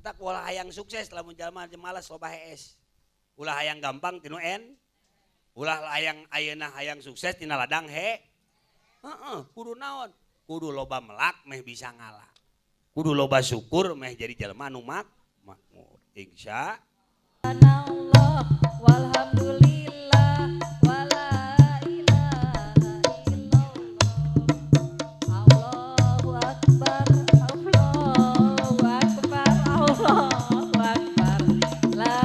Matak ulah hayang sukses lamun jalma malas loba hees. Ulah hayang gampang tinu en. Ulah hayang ayeuna hayang sukses tina ladang he. Heeh, kudu naon? Kudu loba melak meh bisa ngalah. Kudu loba syukur meh jadi jelema anu makmur. Insya Allah walhamdulillah wala ilaha illallah Allahu akbar Allahu akbar Allahu akbar la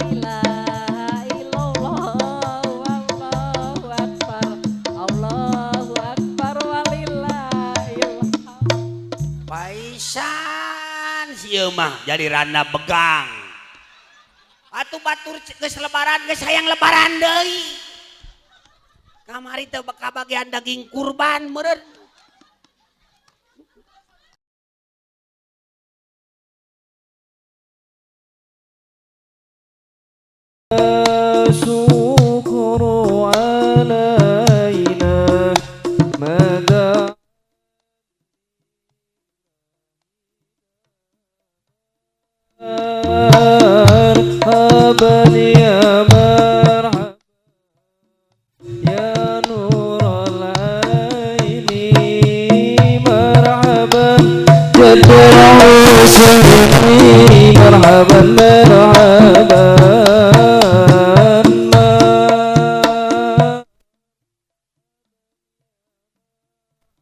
ilaha illallah Allahu akbar Allahu akbar walillahil hamd. Paisan sieu mah jadi randa begang. Atuh batur geus lebaran geus hayang lebaran deui. Kamari teh kabagian daging kurban meureun. Syukru alaina mada marhaban ya marhaban ya nural aini marhaban jadul husaini marhaban marhaban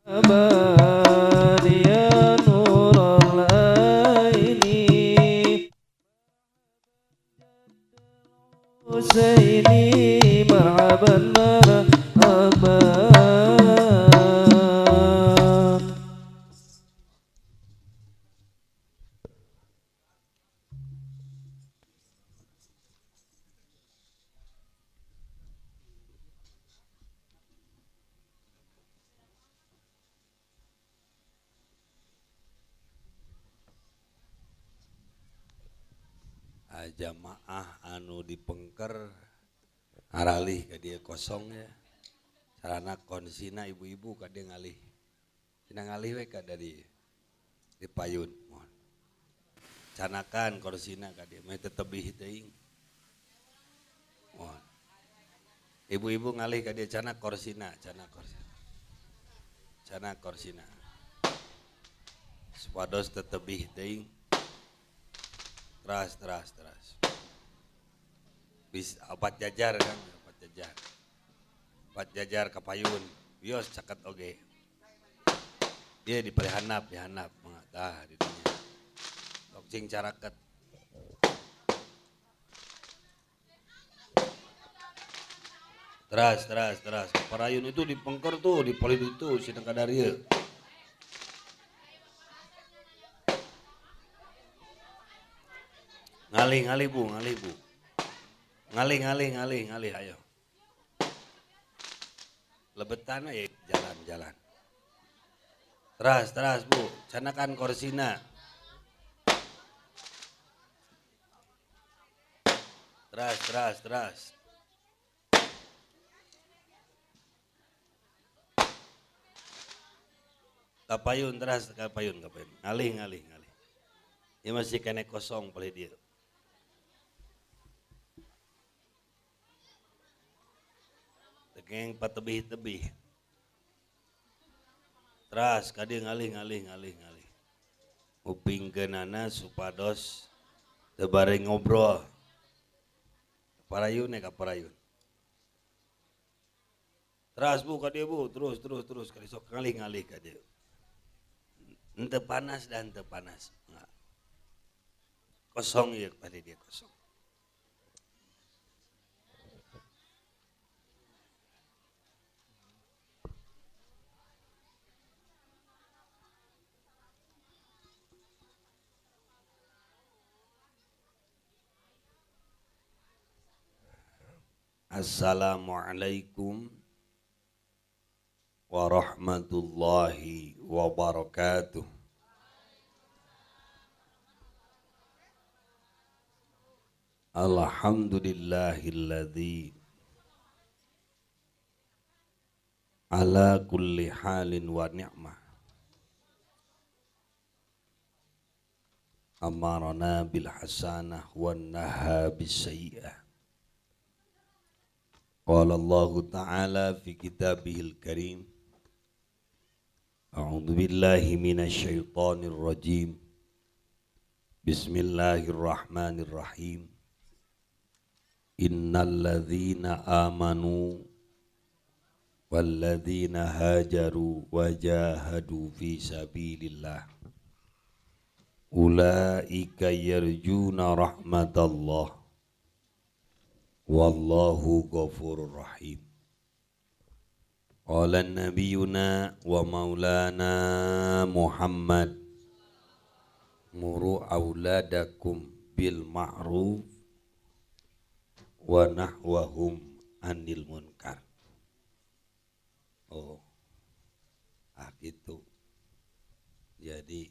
marhaban ya nural aini Husaini marhaban marhaban. Jamaah anu dipengker ngaralih ka dieu kosong ya. Sarana konsina ibu-ibu ka dieu ngalih. Cenah ngalih we ka dari di payun mohon. Canakan korsina ka dieu meh teu tebih teuing. Mohon. Ibu-ibu ngalih ka dieu cana korsina, cana korsina. Cana korsina. Supados teu tebih teuing. Teras, teras, teras. Bis opat jajar kan, opat jajar. Opat jajar kapayun, bios caket oge. Dia di palihanap, dihanap, tah di dinya. Tok cing caraket. Teras, teras, teras. Parayun itu dipengker tuh, di palid itu, sidang kadarieu. Ngalih, ngalih bu, ngalih bu. Ngalih, ngalih, ngalih, ngalih, ayo. Lebetan ya, jalan, jalan. Teras, teras bu, canakan korsina. Teras, teras, teras. Kapayun, teras, kapayun, kapayun. Ngalih, ngalih, ngalih. Ini masih kene kosong boleh dia. Geng patebih-tebih. Teras kadi ngalih ngalih ngalih ngalih. Upingkeunana supados teu bareng ngobrol. Parayun ya ka parayun. Teras bu ka dieu bu, terus terus terus kali sok ngalih ngalih ka dieu. Henteu panas dan henteu panas. Enggak. Kosong ieu pada dia kosong. Assalamualaikum warahmatullahi wabarakatuh. Alhamdulillahilladzi ala kulli halin wa ni'mah. Amarana bil hasanah wan naha bis sayyi'ah. Qala Allah ta'ala fi kitabihil karim. A'udzu billahi minasyaitonir rajim. Bismillahirrahmanirrahim. Innal ladzina amanu walladzina hajaru wajahadu fi sabilillah ulaika yarjuna rahmatallah wallahu ghafurur rahim. Qala nabiyuna wa maulana Muhammad muru auladakum bil ma'ruf wa nahwahum anil munkar. Oh, ah gitu. Jadi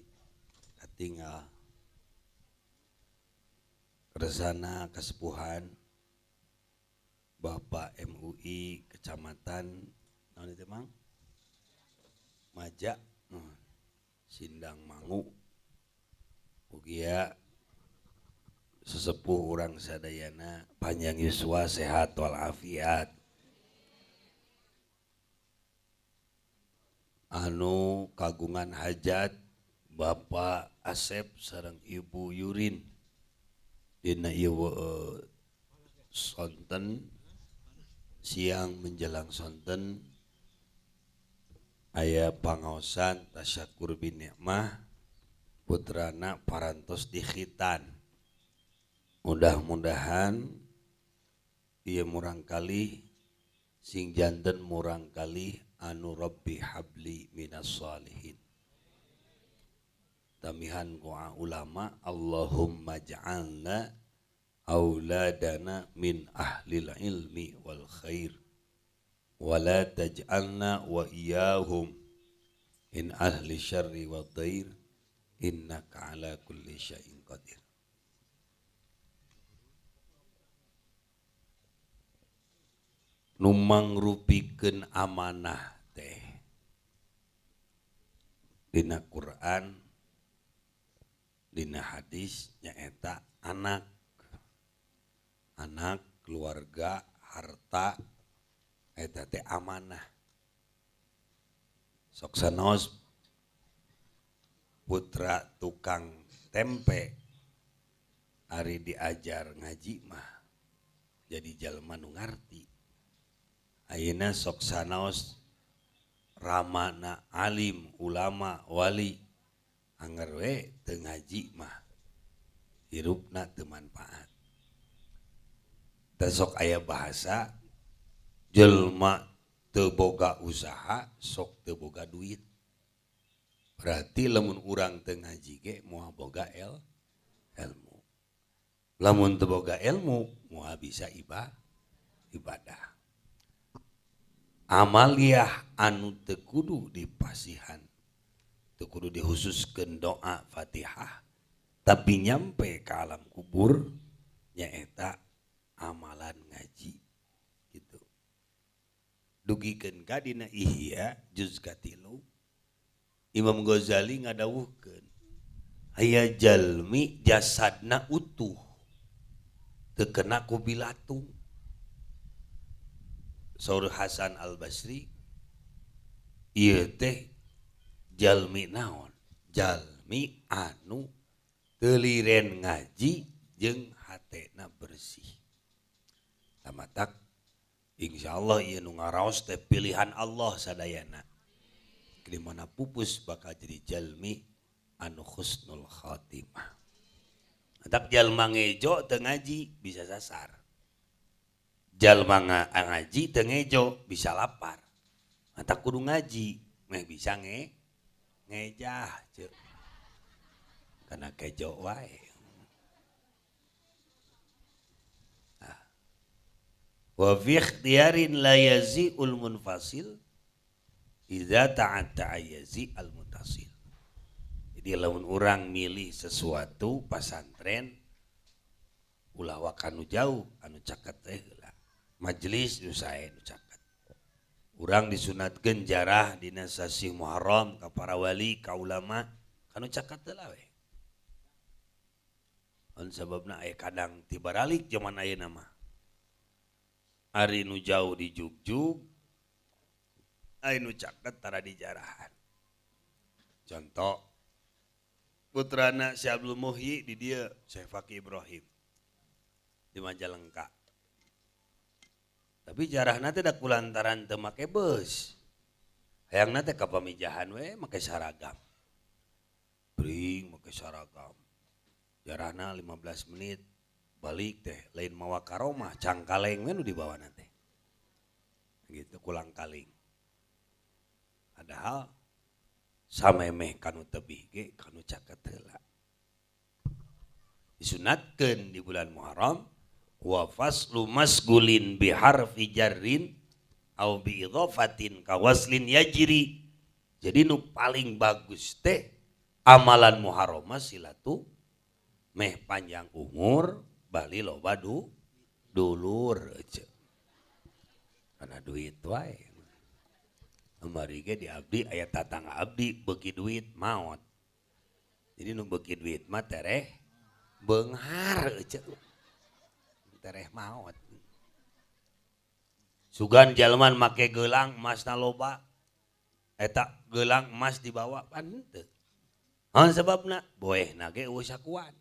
tinggal keresana kesepuhan Bapak MUI Kecamatan naon itu Mang? Maja, Sindang Mangu. Ugia sesepuh urang sadayana panjang yuswa sehat walafiat. Anu kagungan hajat Bapak Asep sareng Ibu Yurin dina ieu sonten siang menjelang sonten aya pangaosan tasyakur bin nikmah putrana parantos di khitan. Mudah-mudahan ieu murangkalih sing janten murangkalih anu rabbi habli minas salihin. Tamihan doa ulama Allahumma ja'alna auladana min ahlil ilmi wal khair wa la taj'alna wa iyyahum in ahli syarri wad dair innaka ala kulli syai'in qadir. Nu mangrupikeun amanah teh dina Quran dina hadis nyaeta anak, anak, keluarga, harta eta teh amanah. Sok sanaos putra tukang tempe ari diajar ngaji mah jadi jalma nu ngarti. Ayeuna sok sanaos ramana alim, ulama, wali anger we teu ngaji mah hirupna teu manfaat. Teh sok aya bahasa jelma teu boga usaha sok teu boga duit. Berarti lamun urang teu ngaji ge moal boga ilmu. Lamun teu boga ilmu moal bisa ibadah. Amaliah anu teu kudu dipasihan, teu kudu dihususkeun doa Fatihah, tapi nyampe ke alam kubur nyaeta amalan ngaji gitu. Dugikeun ka dina Ihya juz katilu Imam Ghazali ngadawuhkeun aya jalmi jasadna utuh teu kena ku bilatung. Saur Hasan Al Basri ieu teh jalmi naon? Jalmi anu teu liren ngaji jeung hatena bersih. Tamatak insyaallah ieu nu ngaraos teh pilihan Allah sadayana. Di mana pupus bakal jadi jalmi anu husnul khatimah. Matak jalma ngejo teu ngaji bisa sasar. Jalma ngaji teu ngejo bisa lapar. Matak kudu ngaji meh bisa ngejah ceuk. Kana kejo wae. Nah. Wa fi ikhtiyarin la yazi'ul munfasil idza ta'atta yazi al mutasil. Jadi lamun urang milih sesuatu pasantren ulah waka nu jauh anu caket teh heula. Majelis nu sae nu caket. Urang disunatkeun jarah dina sasih Muharram ka para wali ka ulama kanu caket heula we. An sababna aya kadang tibaralik zaman ayeuna mah. Ari nu jauh di jugjug, ari nu caket tara dijarahan. Contoh putrana Syekh Abdul Muhyi di dieu, Syekh Faqih Ibrahim di Majalengka. Tapi jarahna teh da kulantaran teu make beus. Hayangna teh ka pamijahan we make saragam. Bring make saragam. Jarahna 15 menit balik teh lain mawa karomah, cangkaleng we nu dibawa teh. Gitu kulang kaling. Padahal samemeh kanu tebih ge kanu caket heula. Disunatkeun di bulan Muharram wa faslu masgulin biharfi jarrin au bi idhafatin kawaslin yajri. Jadi nu paling bagus teh amalan Muharram mah silatu meh panjang umur bali loba dulur ece. Karena duit wae. Kamari ge di abdi aya tatangga abdi beuki duit maot. Jadi nu beuki duit mah tereh beunghar ece. Tereh maot. Sugan jalman make gelang emasna loba. Eta gelang emas dibawa pan henteu. Naon sebabna? Boehna ge eueuh sakuan.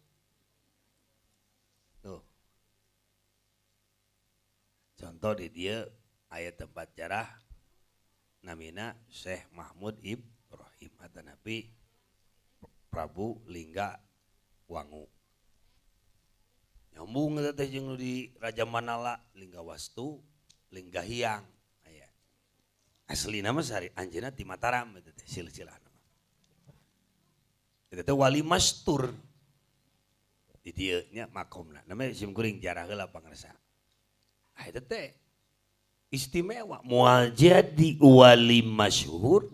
Tuh. Contoh di dieu aya tempat jarah namina Syekh Mahmud Ibrahim atanapi Prabu Lingga Wangu. Nyambung eta teh jeung nu di Raja Manala Lingga Wastu, Lingga Hyang aya. Aslina mah sari anjeunna ti Mataram eta teh silsilahna mah. Eta teh wali mastur. Di dieu nya makomna. Namanya sim kuring jarah heula pangersa. Ah eta teh istimewa moal jadi wali masyhur.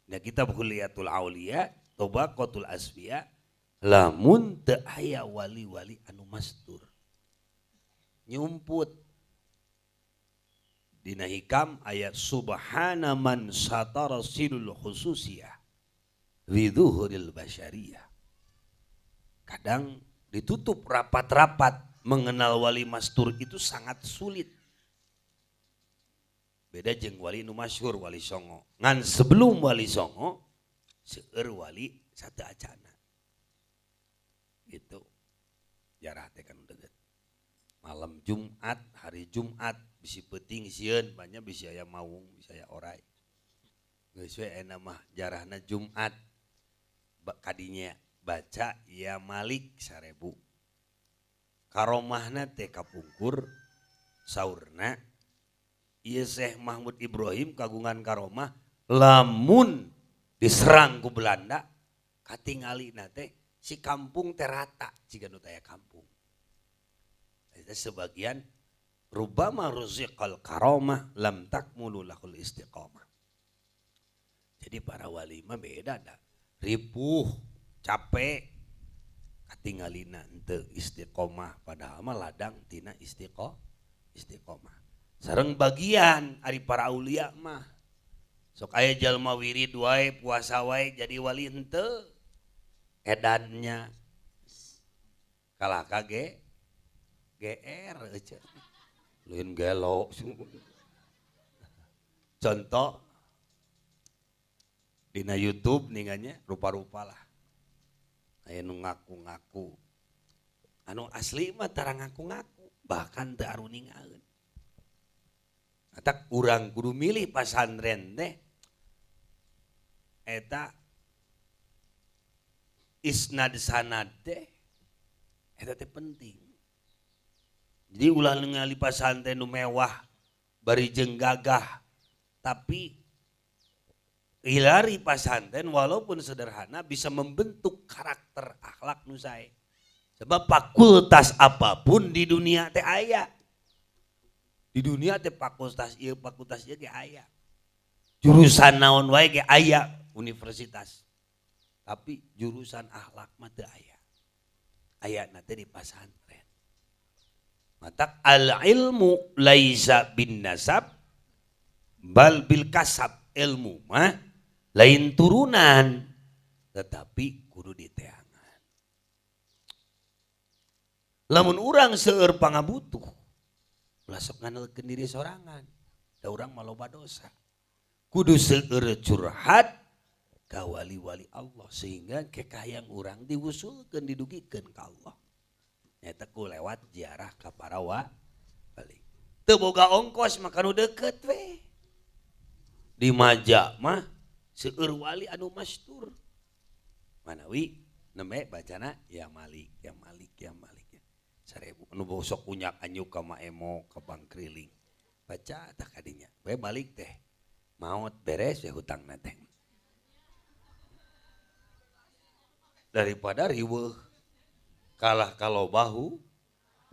Nah kitab Kuliatul Aulia, Tobaqatul Asfiya, lamun teu aya wali-wali anu mastur. Nyumput. Dina hikam ayat subhana man satara silul khususiyah ridhuhuril basyariyah. Kadang ditutup rapat-rapat, mengenal wali mastur itu sangat sulit. Beda jeung wali nu masyhur wali songo. Ngan sebelum wali songo seueur wali satu acana. Gitu. Jarah teh kan deukeut. Malam Jumat, hari Jumat bisi peuting sieun, banyak bisi aya maung, bisi aya orai. Geus we enak mah jarahna Jumat. Kadinya baca ya Malik 1000. Karomahna teh kapungkur saurna ieu Syekh Mahmud Ibrahim kagungan karomah lamun diserang ku Belanda katingalina teh si kampung teh rata jiga nu taya kampung. Eta sebagian rubama ruziqal karomah lam takmulu lahul istiqomah. Jadi para wali mah beda dah. Ripuh, capek, katingalina henteu istiqomah padahal mah ladang tina istiqomah. Sareng bagian ari para aulia mah. Sok aya jalma wirid wae, puasa wae jadi wali henteu. Edannya kalah ka GR euceu. Lain gelo. Contoh dina YouTube ninganya rupa-rupa lah. Aya nu ngaku-ngaku. Anu asli mah tara ngaku-ngaku, bahkan teu aruningaeun. Atak urang kudu milih pasantren teh eta isnad sanad teh eta teh penting. Jadi ulah ningali pasantren nu mewah bari jeung gagah, tapi hilari pasantren walaupun sederhana bisa membentuk karakter akhlak nu sae. Sebab fakultas apapun di dunia teh aya. Di dunia teh fakultas ieu fakultas ieu ge aya. Jurusan naon wae ge aya universitas. Tapi jurusan akhlak mah teu aya. Ayana teh di pasantren. Matak al ilmu laisa bin nasab bal bil kasab. Ilmu mah lain turunan tetapi kudu diteangan. Lamun urang seueur pangabutuh, ulah sok ngandelkeun diri sorangan. Da urang mah loba dosa. Kudu seueur curhat ka wali-wali Allah sehingga kekayang urang diwusulkeun didugikeun ka Allah. Nyata ku lewat ziarah ka para wali. Teu boga ongkos mah kanu deukeut we. Di Maja mah seueur wali anu mastur. Manawi nembe bacana ya Malik, ya Malik, ya Malik. 1000 anu sok unyak anyuk ka Maemo ka Bangkriling. Baca tah kadinya. We balik teh. Maot beres ya hutangna teh. Daripada riweuh kalah kalau bahu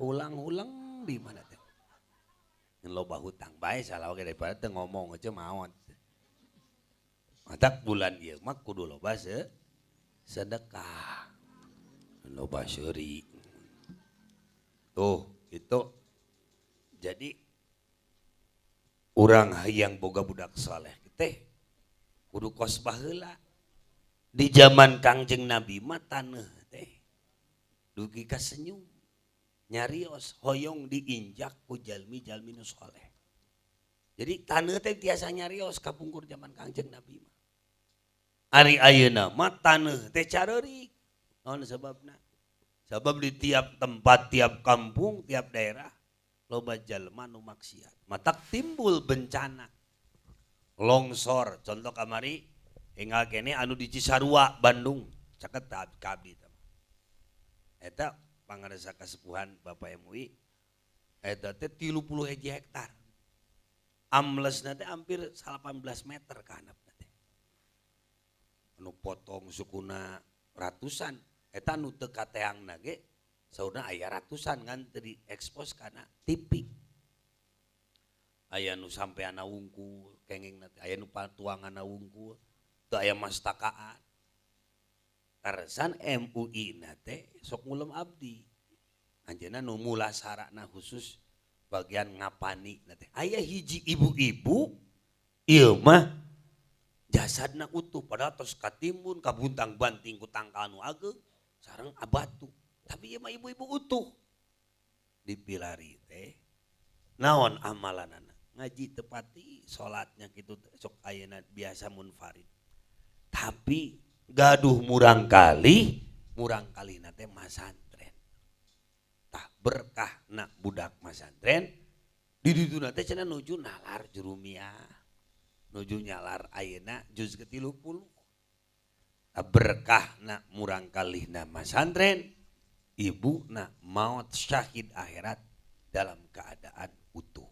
ulang-ulang di mana teh. Ngan loba hutang bae salah oge daripada teu ngomong aja maot. Matak bulan ieu mah kudu loba sedekah. Loba seuri. Tuh, itu. Jadi urang hayang boga budak saleh teh kudu kos baheula. Di zaman Kangjeng Nabi mah taneuh teh dugi ka senyum nyarios hoyong diinjak ku jalmi-jalmi nu saleh. Jadi taneuh teh tiasa nyarios kapungkur zaman Kangjeng Nabi mah. Ari ayeuna mah taneuh teh careurik. Naon sababna? Sabab di tiap tempat, tiap kampung, tiap daerah loba jalma nu maksiat. Matak timbul bencana. Longsor, contoh kamari enggal kene anu di Cisarua, Bandung, caket ka abdi teh. Eta pangarsa kasepuhan Bapak MUI eta teh 31 hektar. Amlesna teh hampir 18 meter ka handapna teh. Anu potong sukuna ratusan, eta nu teu kateangna ge saurna aya ratusan ngan teu diekspos kana TV. Aya nu sampeana wungkul kengingna teh, aya nu patuanganna wungkul, teu aya mastakaan. Karesan MUI na teh sok ngulem abdi. Anjeunna nu mulasarana khusus bagian ngapani na teh. Aya hiji ibu-ibu ieu mah jasadna utuh padahal tos katimbun kabuntang-banting ku tangkal nu ageung sareng batu. Tapi ieu mah ibu-ibu utuh. Dipilari teh naon amalanana? Ngaji tepati, salatnya kitu sok ayeuna biasa munfarid. Tapi gaduh murang kali na teh masantren. Tah berkah na budak masantren di dituna teh cenah nuju nalar jurumiah. Nuju nyalar ayeuna juz ke-30. Tah berkah na murang kali na masantren, ibu na maut syahid akhirat dalam keadaan utuh.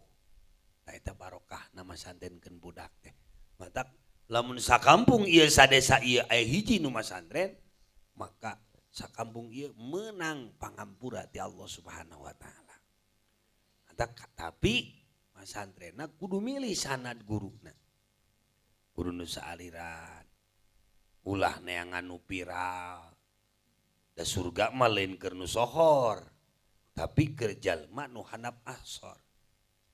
Tah eta barokah na masantrenkeun budak teh. Matak lamun sakampung ieu sadesa ieu aya hiji nu masantren, maka sakampung ieu menang pangampura ti Allah Subhanahu wa taala. Tapi masantrenna kudu milih sanad guruna. Kudu nu saaliran. Ulah neangan nu viral. Da surga mah lain keur nu sohor, tapi keur jalma nu handap asor.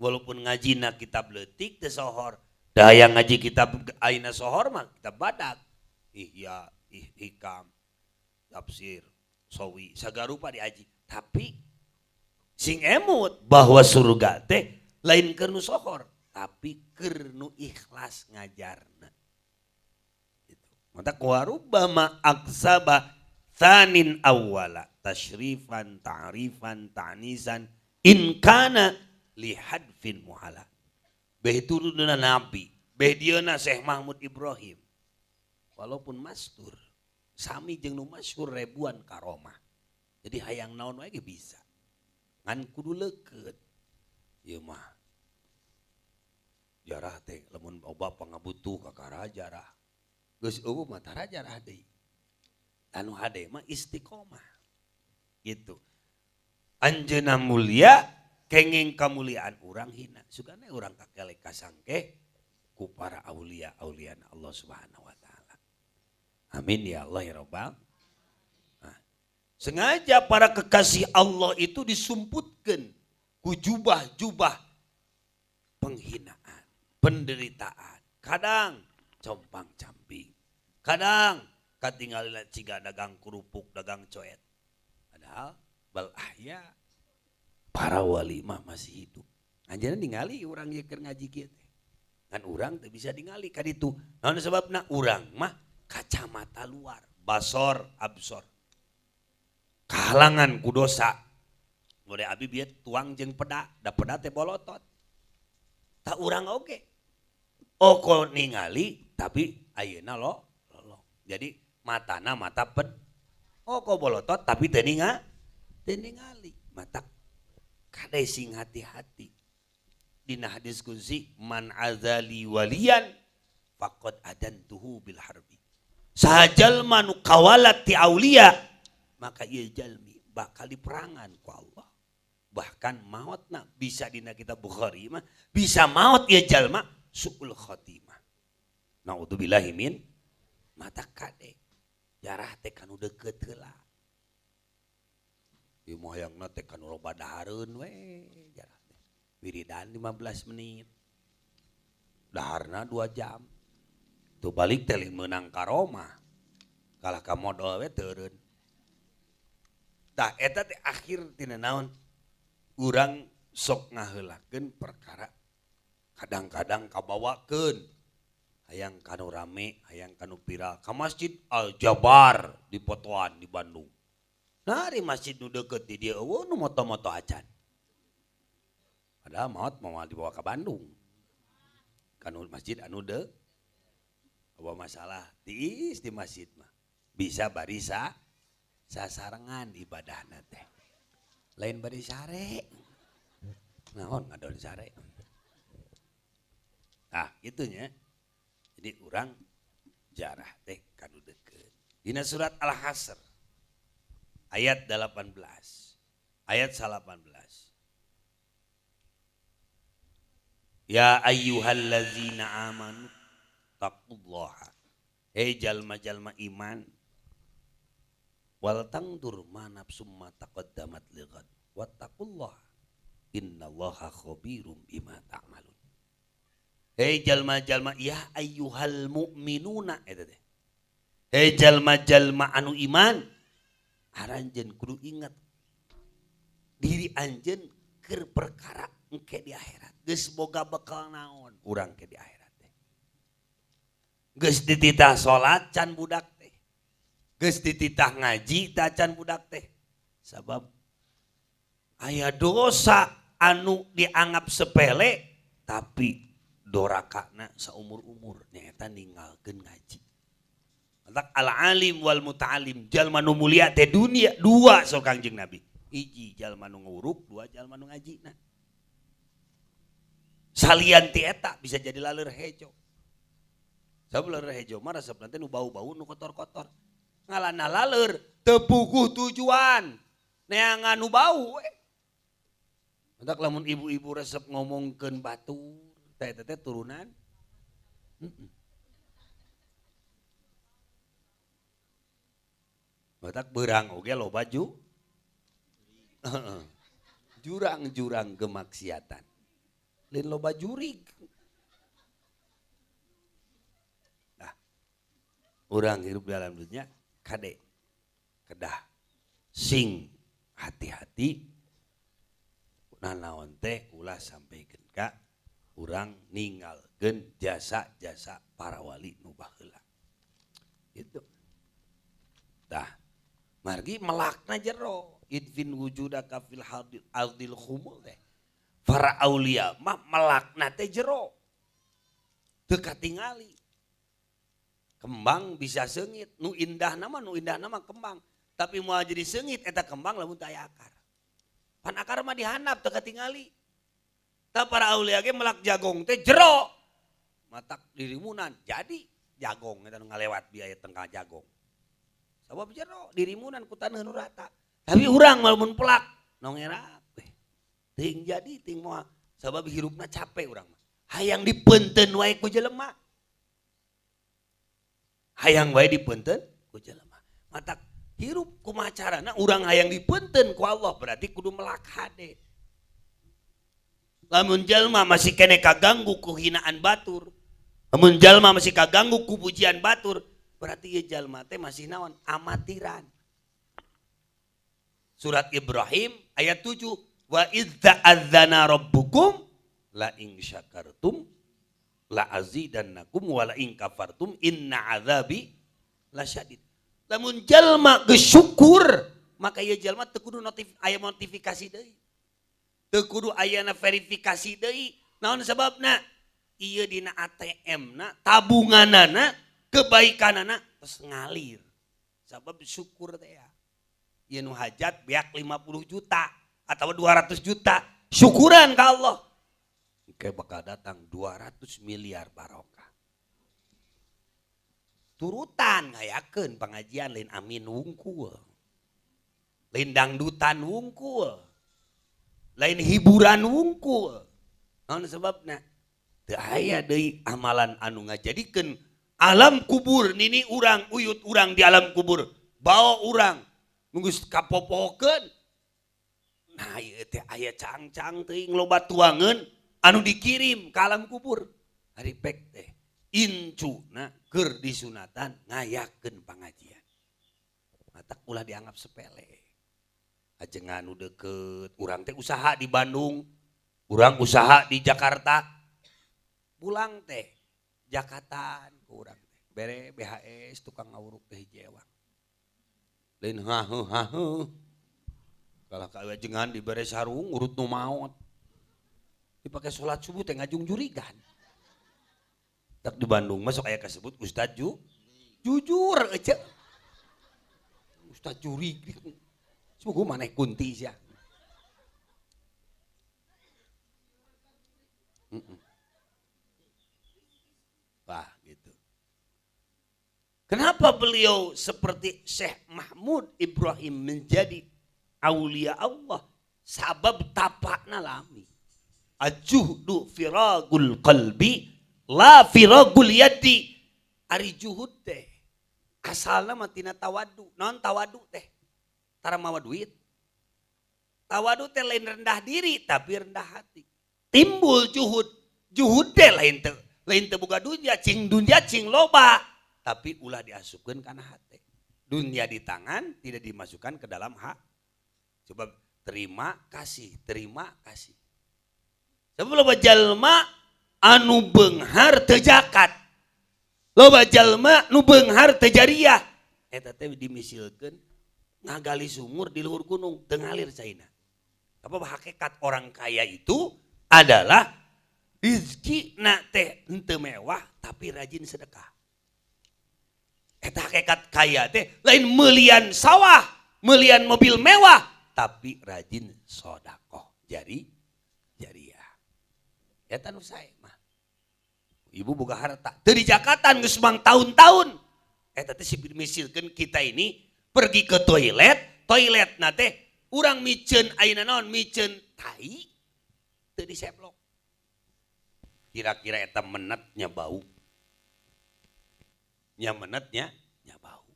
Walaupun ngajina kitab leutik teu sohor, da hayang ngaji kitab ayeuna sohor mah kitab badak. Ihya, Hikam, tafsir, sawi, sagarupa diaji. Tapi sing emut bahwa surga teh lain keur nu sohor, tapi keur nu ikhlas ngajarna. Gitu. Mata warubama aksaba thanin awwala tasyrifan ta'rifan ta'nisan in kana lihadfin muhala. Beh turunna Nabi, beh dieuna Syekh Mahmud Ibrahim. Walaupun mastur, sami jeung nu masyhur ribuan karomah. Jadi hayang naon wae ge bisa. Ngan kudu leukeut. Ieu mah jarah teh lamun loba pangabutuh kakara jarah. Geus eueuh mah tara jarah deui. Anu hade mah istiqomah. Gitu. Anjeunna mulia kenging kamuliaan urang hina. Sugana urang kakelek kasangke ku para aulia auliana Allah Subhanahu wa taala. Amin ya Allah ya Rabbal. Nah, sengaja para kekasih Allah itu disumputkeun ku jubah-jubah penghinaan, penderitaan. Kadang compang-camping, kadang katinggalina ciga dagang kerupuk, dagang coet. Padahal bal ahya Para wali mah masih hidup. Anjeunna ningali urang ieu keur ngaji kieu teh. Ngan urang teu bisa ningali ka ditu. Naon sebabna? Urang mah kacamata luar, basor absor. Kahalangan ku dosa. Boleh abi bieu tuang jeung peda, da peda teh bolotot. Tak urang oge. Oko ningali tapi ayeuna lo lolong. Jadi matana mata ped. Oko bolotot tapi teu ningali. Mata kade sing hati-hati. Dina hadis qudsi man azali waliyan faqad adantuhu bil harbi. Saha jalma nu kawalat ti aulia maka ieu jalmi bakal diperangan ku Allah. Bahkan maotna bisa dina kitab Bukhari mah bisa maot ieu jalma suul khatimah. Naudzubillahi min mata kade jarah teh kanu deukeut heula. Ieu mah hayangna teh kanu loba dahareun we jarah teh. Wiridan 15 menit. Daharna 2 jam. Tuh balik teh meunang karomah. Kalah ka modol we teureun. Tah eta teh akhir tina naon? Urang sok ngaheulakeun perkara kadang-kadang kabawakeun hayang kanu rame, hayang kanu viral ka Masjid Al Jabar di Potoan di Bandung. Nah, di masjid nu deukeut di dieu eueuh nu moto-moto acan. Padahal maot moal dibawa ka Bandung. Kanu masjid anu deuk apa masalah tiis di masjid mah. Bisa barisa sasarengan ibadahna teh. Lain bari sare. Naon ngadon sare. Nah, gitu nya. Jadi urang jarah teh kanu deukeut. Dina surat Al-Hasr ayat 18. Ayat 18. Ya ayyuhallazina amanu taqullaha. Hei jalma-jalma iman. Wal tangdur ma nafsum ma taqaddamat lighad. Wattaqullaha innallaha khabirum bima ta'malun. Hei jalma-jalma ya ayyuhal mu'minuna eta teh. Hei jalma-jalma anu iman, aranjeun kudu ingat diri anjeun keur perkara engke di akhirat. Geus boga bekal naon urang ke di akhirat teh. Geus dititah salat can budak teh. Geus dititah ngaji ta can budak teh. Sabab aya dosa anu dianggap sepele tapi dorakana saumur-umur nyaeta ninggalkeun ngaji. Matak al-alim wal muta'alim jalma nu mulia teh dunia dua sok Kangjeng Nabi. Hiji jalma nu nguruk, dua jalma nu ngajina. Salian ti eta bisa jadi laleur hejo. Sabab laleur hejo mah resepna teh nu bau-bau nu kotor-kotor. Ngalana laleur teu puguh tujuan. Neangan nu bau we. Matak lamun ibu-ibu resep ngomongkeun batur teh teh turunan. Matak beurang oge loba jurang-jurang kemaksiatan. Lain loba jurig. Nah, urang hirup dalam dunia kade kedah sing hati-hati nanaon teh ulah sampaikan ka urang ninggalkeun jasa-jasa para wali nu baheula. Gitu. Tah, margi melakna jero idfin wujudaka fil ardil khumul teh. Para aulia mah melakna teh jero. Teu katingali. Kembang bisa seungit, nu indah nama kembang, tapi moal jadi seungit eta kembang lamun teu aya akar. Pan akar mah dihandap teu katingali. Tah para aulia ge melak jagong teh jero. Matak dirimunan jadi jagong eta nu ngalewat biaya tengkal jagong. Sabab jero dirimunan ku taneuh nu rata. Tapi urang mah lamun pelak nongerap we. Teuing jadi teuing moal sabab hirupna capek urang mah. Hayang dipeunteun wae ku jelema. Hayang wae dipeunteun ku jelema. Matak hirup kumaha carana urang hayang dipeunteun ku Allah berarti kudu melak hade. Lamun jalma masih kene kaganggu ku hinaan batur, lamun jalma masih kaganggu ku pujian batur, berarti ieu jalma teh masih naon? Amatiran. Surat Ibrahim ayat 7, Wa idz ta'adzana rabbukum la in syakartum la azidannakum wa la in kafartum inna adzabi lasyadid. Lamun jalma geus syukur maka ieu jalma teu kudu aya notifikasi deui. Teu kudu ayana verifikasi deui. Naon sababna? Ieu dina ATM-na, tabunganana, kebaikanana terus ngalir. Sabab syukur teh ya. Ieu nu hajat beak 50 juta atau 200 juta, syukuran ka Allah. Engke bakal datang 200 miliar barokah. Turutan ngayakeun pengajian lain amin wungkul. Lain dangdutan wungkul. Lain hiburan wungkul. Naon sebabna? Teu aya deui amalan anu ngajadikeun alam kubur nini urang uyut urang di alam kubur. Bawa urang nunggu kapopokeun. Nah ieu teh aya cangcang teuing loba tuangeun anu dikirim ke alam kubur. Ari pek teh incuna keur disunatan ngayakeun pangajian. Matak ulah dianggap sepele. Ajengan nu deukeut urang teh usaha di Bandung, urang usaha di Jakarta. Pulang teh Jakartaan ku urang teh. Bere BHS tukang ngawuruk teh hiji ewang. Lain haheuh haheuh. Kalah ka ajengan dibere sarung urut nu maot. Dipake salat subuh teh ngajung jurigan. Tak di Bandung masuk aya kasebut Ustad jujur ece. Ustad jurig. Semoga maneh kunti sia. Wah gitu. Kenapa beliau seperti Syekh Mahmud Ibrahim menjadi aulia Allah? Sabab tapakna lami. Ajuhdu firagul qalbi la firagul yadi. Ari juhud teh asalna mah tina tawadu. Naon tawadu teh? Tara mawa duit. Tawadu teh lain rendah diri tapi rendah hati. Timbul juhud. Juhud teh lain teu boga dunia, cing dunia cing loba, tapi ulah diasupkeun kana hate. Dunia di tangan tidak dimasukkan ke dalam hak. Coba terima kasih, terima kasih. Sebab loba jalma anu beunghar teu zakat. Loba jalma nu beunghar teu jariah. Eta teh dimisilkeun ngagali sumur di luhur gunung teu ngalir caina. Apa hakikat orang kaya itu adalah rizkina teh henteu mewah tapi rajin sedekah. Eta hakikat kaya teh lain meulian sawah, meulian mobil mewah tapi rajin sedekah. Jadi jariah. Eta nu sae mah. Ibu boga harta teu dijakatan geus mang tahun-tahun. Eta teh misilkeun kita ini pergi ke toilet, toilet na teh urang miceun ayeuna naon miceun tai teu diseplok. Kira-kira eta menetnya bau. Nya menetnya nya bau.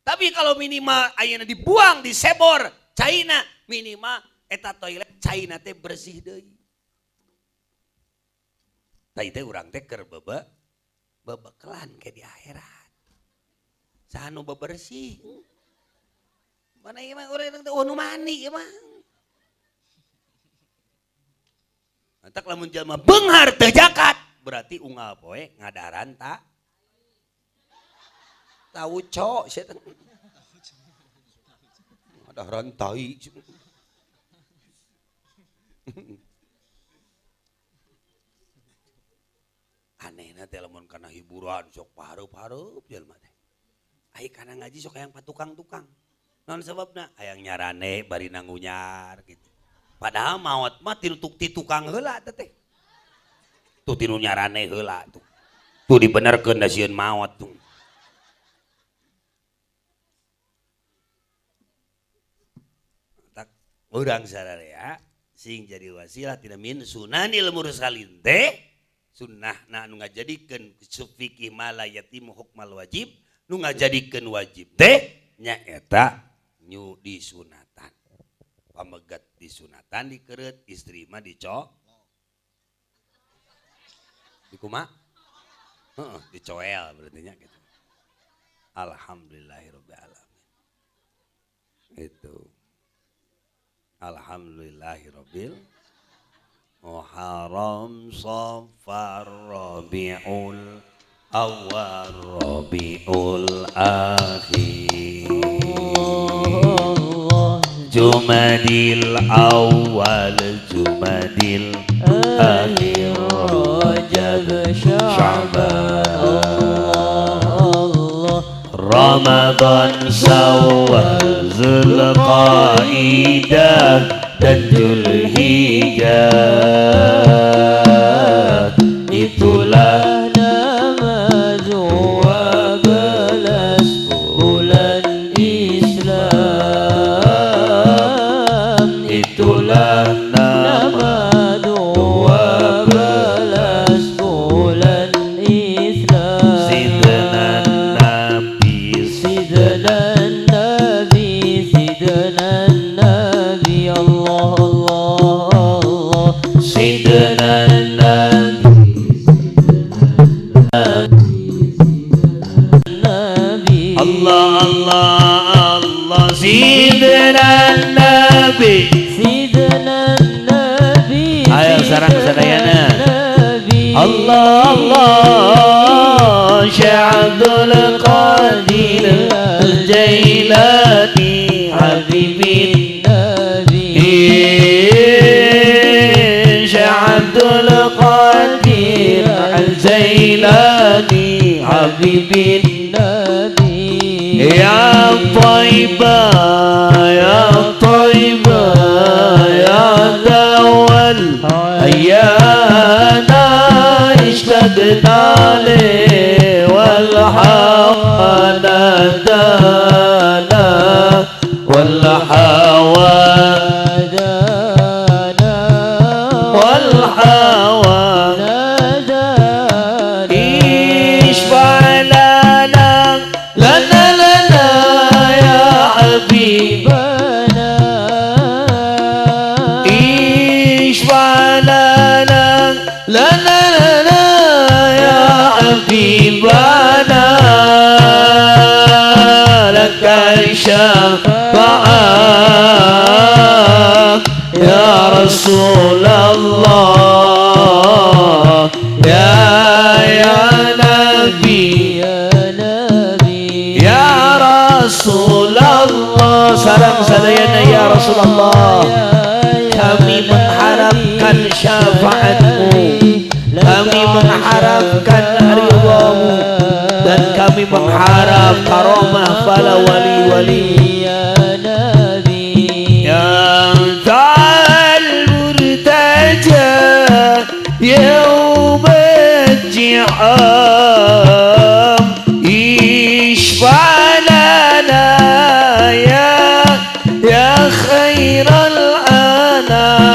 Tapi kalau minimal ayeuna dibuang disebor caina minimal eta toilet caina teh bersih deui. Tai teh urang teh keur bebekelan ke di akhirat. Saha nu bebersih? Mana ieu mah urang teh nu mandi ieu mah. Mantak lamun jalma beunghar teu zakat, berarti unggal poe ngadaran ta tauco sia teh. Ngadaran tai. Anehna teh lamun kana hiburan sok pahareup-hareup jalma teh. Ai kana ngaji sok hayang patukang-tukang. Naon sababna? Hayang nyarane bari nangunyar gitu. Padahal maot mah tinu tukang heula teh. Tuh tinu nyarane heula tuh. Tuh dibenerkeun da sieun maot tuh. Tak urang sararea sing jadi wasilah tina min sunanil mursalin teh sunnahna anu ngajadikeun fikih mala yatimu hukmal wajib nu ngajadikeun wajib teh nyaeta nyu disunatan. Pamegat disunatan dikereut istri mah dico dikuma heeh dicoel berarti nya gitu. Alhamdulillahirabbil alamin. Itu. Alhamdulillahirabbil. Muharram, Safar, Rabiul Awal, Rabiul Akhir, Jumadil Awal, Jumadil Akhir, Rajab, Sya'ban, Ramadan, Syawal, Zulqaidah, dan Dzulhijjah. Itulah nama 12 bulan Islam. Itulah nama 12 bulan Islam. Sidna Nabi, Sidna Nabi, Sidna Nabi, Allah Allah Allah. Sidna Nabi, Nabi, Allah Allah Allah. Sidna Nabi, Sidna Nabi. Ayo sarang sadayana. Nabi. Allah Allah. Syekh Abdul Qadir Al-Jailani Habibin Nabi, Syekh Abdul Qadir Al-Jailani Habibin Nabi. Ya Taibah, ya Taibah, ya Dawal أيانا اشتقنا لي والحق نادانا والحوى نادانا والحوى نادانا. اشفع لنا لنا لنا يا حبيبنا، اشفع لنا لنا لنا يا حبيبنا، لك الشفاعة يا رسول الله، يا يا نبي، يا نبي، يا رسول الله. Salam sadayana ya Rasulullah. Kami mengharapkan syafaatmu, kami mengharapkan ridhamu, dan kami mengharap karomah para wali-wali. Ya Nabi, yang al-murtaja yaum al-ji'am, ishfa' lana ya ya khairal anam,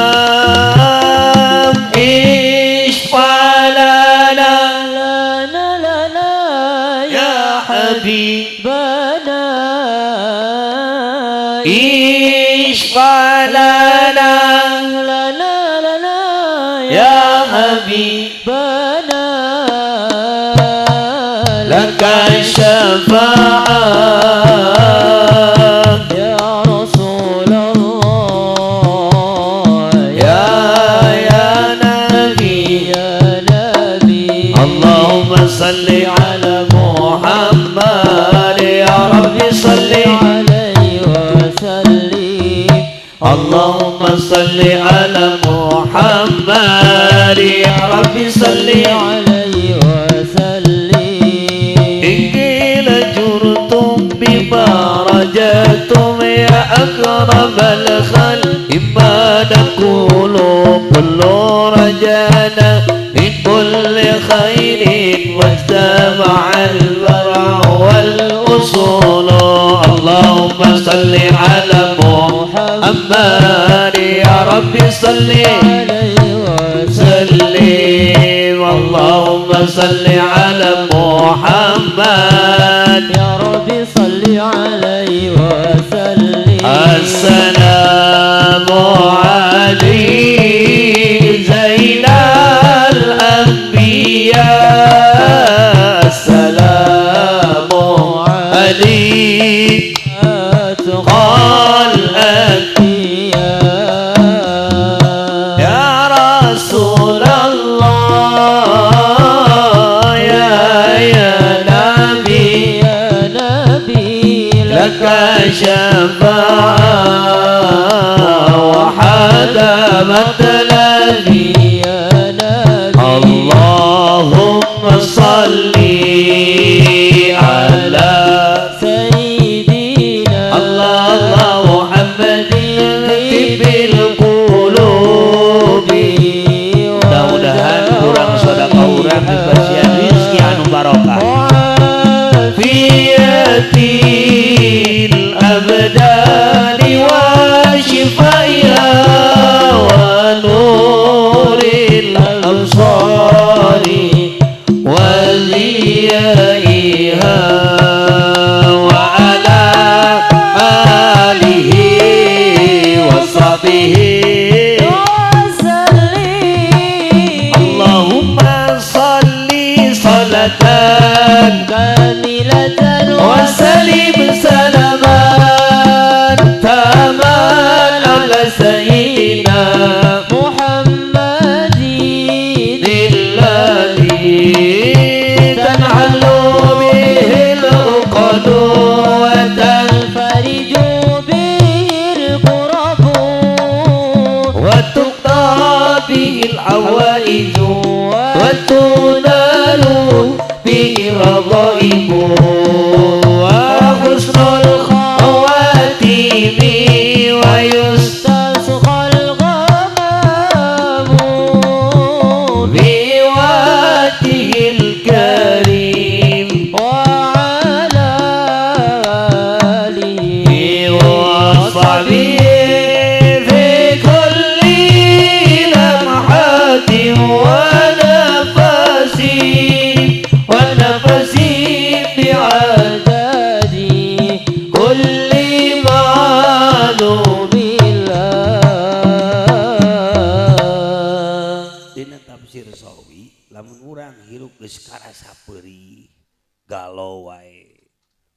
ishfa' lana lana lana ya habibana, ishfa' lana lana lana ya habibana, laka syafa'ah ya Rasulullah, ya ya Nabi, ya Nabi. Allahumma salli ala Muhammad ya Rabbi salli alaihi wa sallim. Allahumma salli ala Muhammad ya Rabbi salli alaihi wa sallim. In qila jurtum bima rajatum ya akrabal khalq, imma naqulu kullu rajana min kulli khairin wajtama'al bar'a wal usul. Allahumma salli ala Muhammad ya Rabbi salli alaihi wa sallim. Allahumma salli ala Muhammad ya Rabbi salli alaihi wa sallim. Assalamu alaik zainal anbiya, assalamu alaik qal ya شفاعة وحدا مطلبي يا نبي. اللهم صل على سيدنا الله محمد طب القلوب. Mudah-mudahan kurang sedekah urang dipasihan rezeki anu barokah. Fiyatil abdani wa shifaiha wa nuril absari wa ziyaiha wa ala alihi wa sahbihi. Allahumma salli salatan kamilatan wa salim salaman taman ala sayyidina Muhammadin alladhi tanhallu bihi al-uqad wa tanfariju bihi al-qurab wa tuqta bihi al-hawaij wa tunalu bihi ar-radhaib wa husnul khawatimi wa yustasqal ghamam biwajhil karim wa ala alihi wa sahbihi fi kulli lamhatin wa nafasi wa nafasi bi'adadi kulli ma'lubillah. Dina tafsir Sawi, lamun urang hirup geus karasa peurih, galau wae,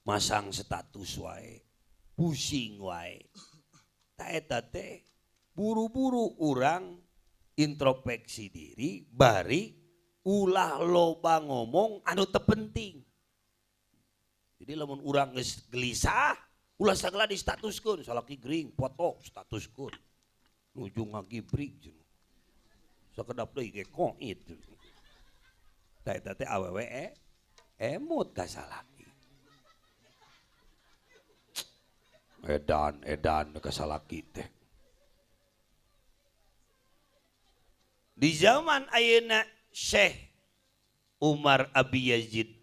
masang status wae, pusing wae. Ta eta teh buru-buru urang introspeksi diri bari ulah loba ngomong anu teu penting. Jadi lamun urang geus gelisah, ulah sagala distatuskeun, salaki gering foto statuskeun. Nuju ngagibrik cenah. Sakedap deui ge koit. Ta eta teh awewe emut ka salaki. Edan edan ka salaki teh. Di zaman ayeuna Syekh Umar Abi Yazid,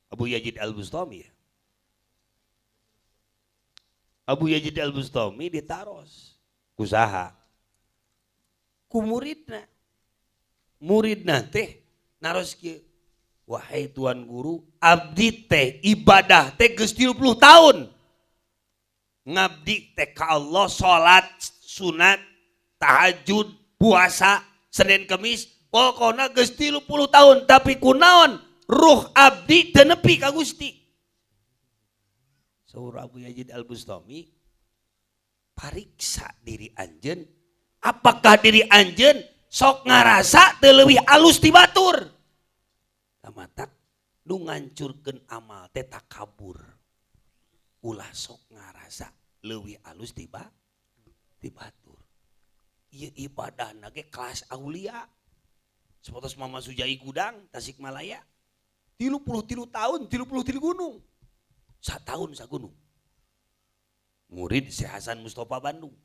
Abu Yazid Al-Bustami ya. Abu Yazid Al-Bustami ditaros ku saha? Ku muridna. Muridna teh naros kieu, wahai tuan guru, abdi teh ibadah teh geus 30 tahun. Ngabdi teh ka Allah, salat, sunat, tahajud, puasa, Senin Kemis, pokona geus 30 tahun, tapi kunaon ruh abdi teu nepi ka Gusti. Saur Abu Yazid Al-Bustami, pariksa diri anjeun, apakah diri anjeun sok ngarasa teu leuwih alus ti batur? Tamatak nu ngancurkeun amal teh takabur. Ulah sok ngarasa leuwih alus ti batur. Ieu ibadahna ge kelas aulia. Sapertos Mama Sujai Gudang Tasikmalaya 33 tahun 33 gunung. Satahun sagunung. Murid Syekh Hasan Mustafa Bandung.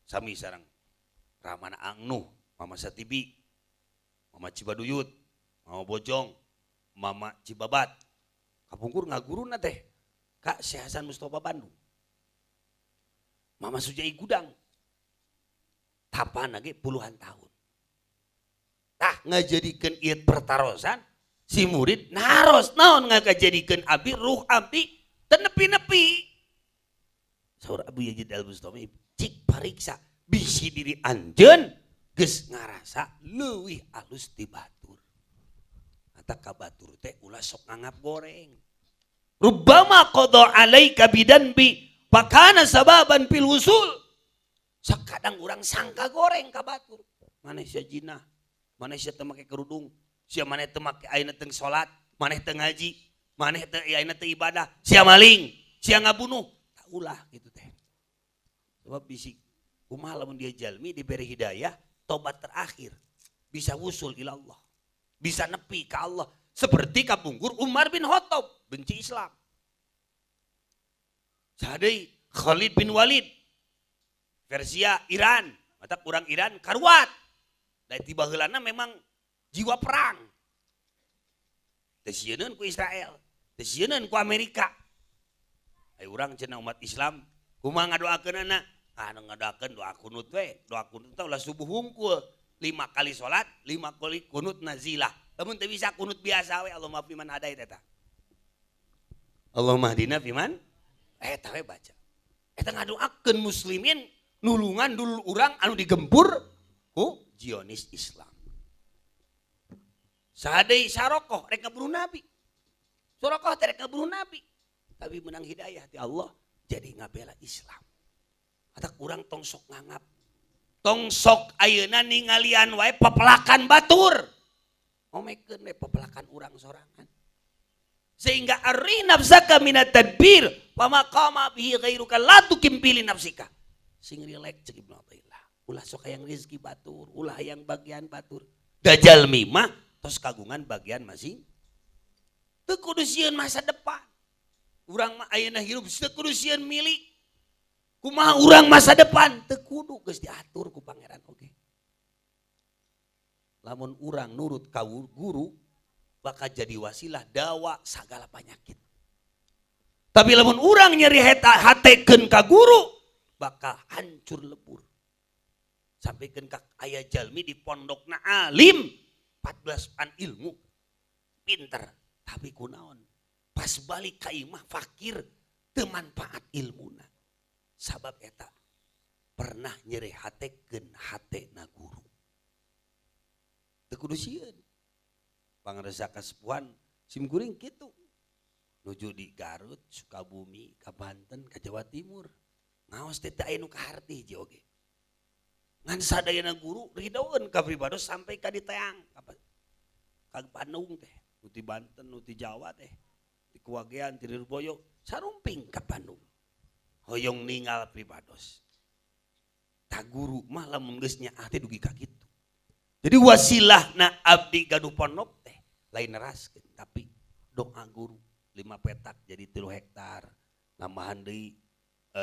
Sami sareng Ramana Angnuh, Mama Satibi, Mama Cibaduyut, Mama Bojong, Mama Cibabat. Kapungkur ngaguruna teh ka Syekh Hasan Mustafa Bandung. Mama Sujai Gudang. Tapana ge puluhan tahun. Tah ngajadikeun ieu pertarosan si murid naros naon ngajadikeun abdi ruh abdi teu nepi-nepi. Saur Abu Yazid Al-Bustami, cik pariksa bisi diri anjeun geus ngarasa leuwih alus ti batur. Mata ka batur teh ulah sok nganggap goreng. Rubbama qada alaika bidanbi fakana sababan fil wusul. Sakadang urang sangka goreng ka batur. Maneh sia jinah, maneh sia teu make kerudung, sia maneh teu make ayeuna teu salat, maneh teu ngaji, maneh teu ayeuna teu ibadah, sia maling, Sia ngabunuh, tak ulah gitu teh. Sebab bisi kumaha lamun dia jalmi diberi hidayah, tobat terakhir bisa wusul ila Allah. Bisa nepi ke Allah. Seperti kapungkur Umar bin Khattab benci Islam. Sadai Khalid bin Walid Persia, Iran, mata kurang Iran karuat. Dan tiba heulana memang jiwa perang. Teu sieun ku Israel, teu sieun ku Amerika. Ayo urang cenah umat Islam kumaha ngadoakeunana? Ah, ngadoakeun doa kunut we, doa kunut teh ulah subuh hungkul. 5 kali salat, 5 kali kunut nazilah. Lamun teu bisa kunut biasa we, Allahumma fiman hadait eta. Allahumma hdina fiman eta we baca. Eta ngadoakeun muslimin nulungan dulur urang anu digempur ku Zionis Islam. Sadai sarokoh rek ngabunuh Nabi. Sorokoh teh rek ngabunuh Nabi. Tapi menang hidayah ti Allah jadi ngabela Islam. Kata kurang tong sok ngangap. Tong sok ayeuna ningalian wae pepelakan batur. Omekeun we pepelakan urang sorangan. Sehingga arri nafsaka minat tadbir wa maqama bihi ghairuka la tukim pili nafsika. Sing rileks cek Ibnu Athaillah. Ulah sok hayang rezeki batur, ulah hayang bagian batur. Dajjal mah tos kagungan bagian masing. Teu kudu sieun masa depan. Urang mah ayeuna hirup teu kudu sieun milik. Kumaha urang masa depan teu kudu geus diatur ku pangeran oge. Lamun urang nurut ka guru bakal jadi wasilah dawa sagala penyakit. Tapi lamun urang nyeri hatekeun ka guru bakal hancur lebur. Sampaikan ka aya jalmi di pondokna alim 14 an ilmu pinter tapi kunaon pas balik ka imah fakir teu manfaat ilmuna. Sabab eta pernah nyeri hatekeun hatena guru. Teu kudu sieun. Pangresa kasepuhan sim kuring kitu. Nuju di Garut, Sukabumi, ka Banten, ka Jawa Timur. Ngaos teh teu aya nu kaharti hiji oge. Ngan sadayana guru ridoeun ka pribados sampai ka diteang ka Bandung teh, nu ti Banten, nu ti Jawa teh, ti Kuwagean, ti Lirboyo, sarumping ka Bandung. Hoyong ningal pribados. Ta guru mah lamun geus nyaah teh dugi ka kitu. Jadi wasilahna abdi gaduh pondok teh lain neraskeun tapi doa guru 5 petak jadi 3 hektar nambahan deui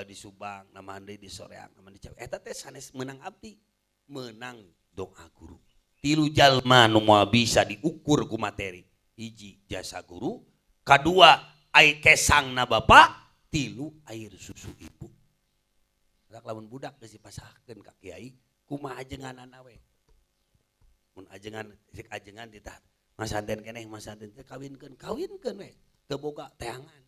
di Subang, nambahan deui di Soreang, nambahan di Ciawi. Eta teh sanes meunang abdi, meunang doa guru. 3 jalma nu moal bisa diukur ku materi. Hiji jasa guru, kadua ai kesangna bapak, 3 air susu ibu. Dak lamun budak geus dipasahkeun ka kiai, kumaha ajenganana we. Mun ajengan cek ajengan ditah masanten keneh masanten teh kawinkeun, kawinkeun we, teu boga teangan.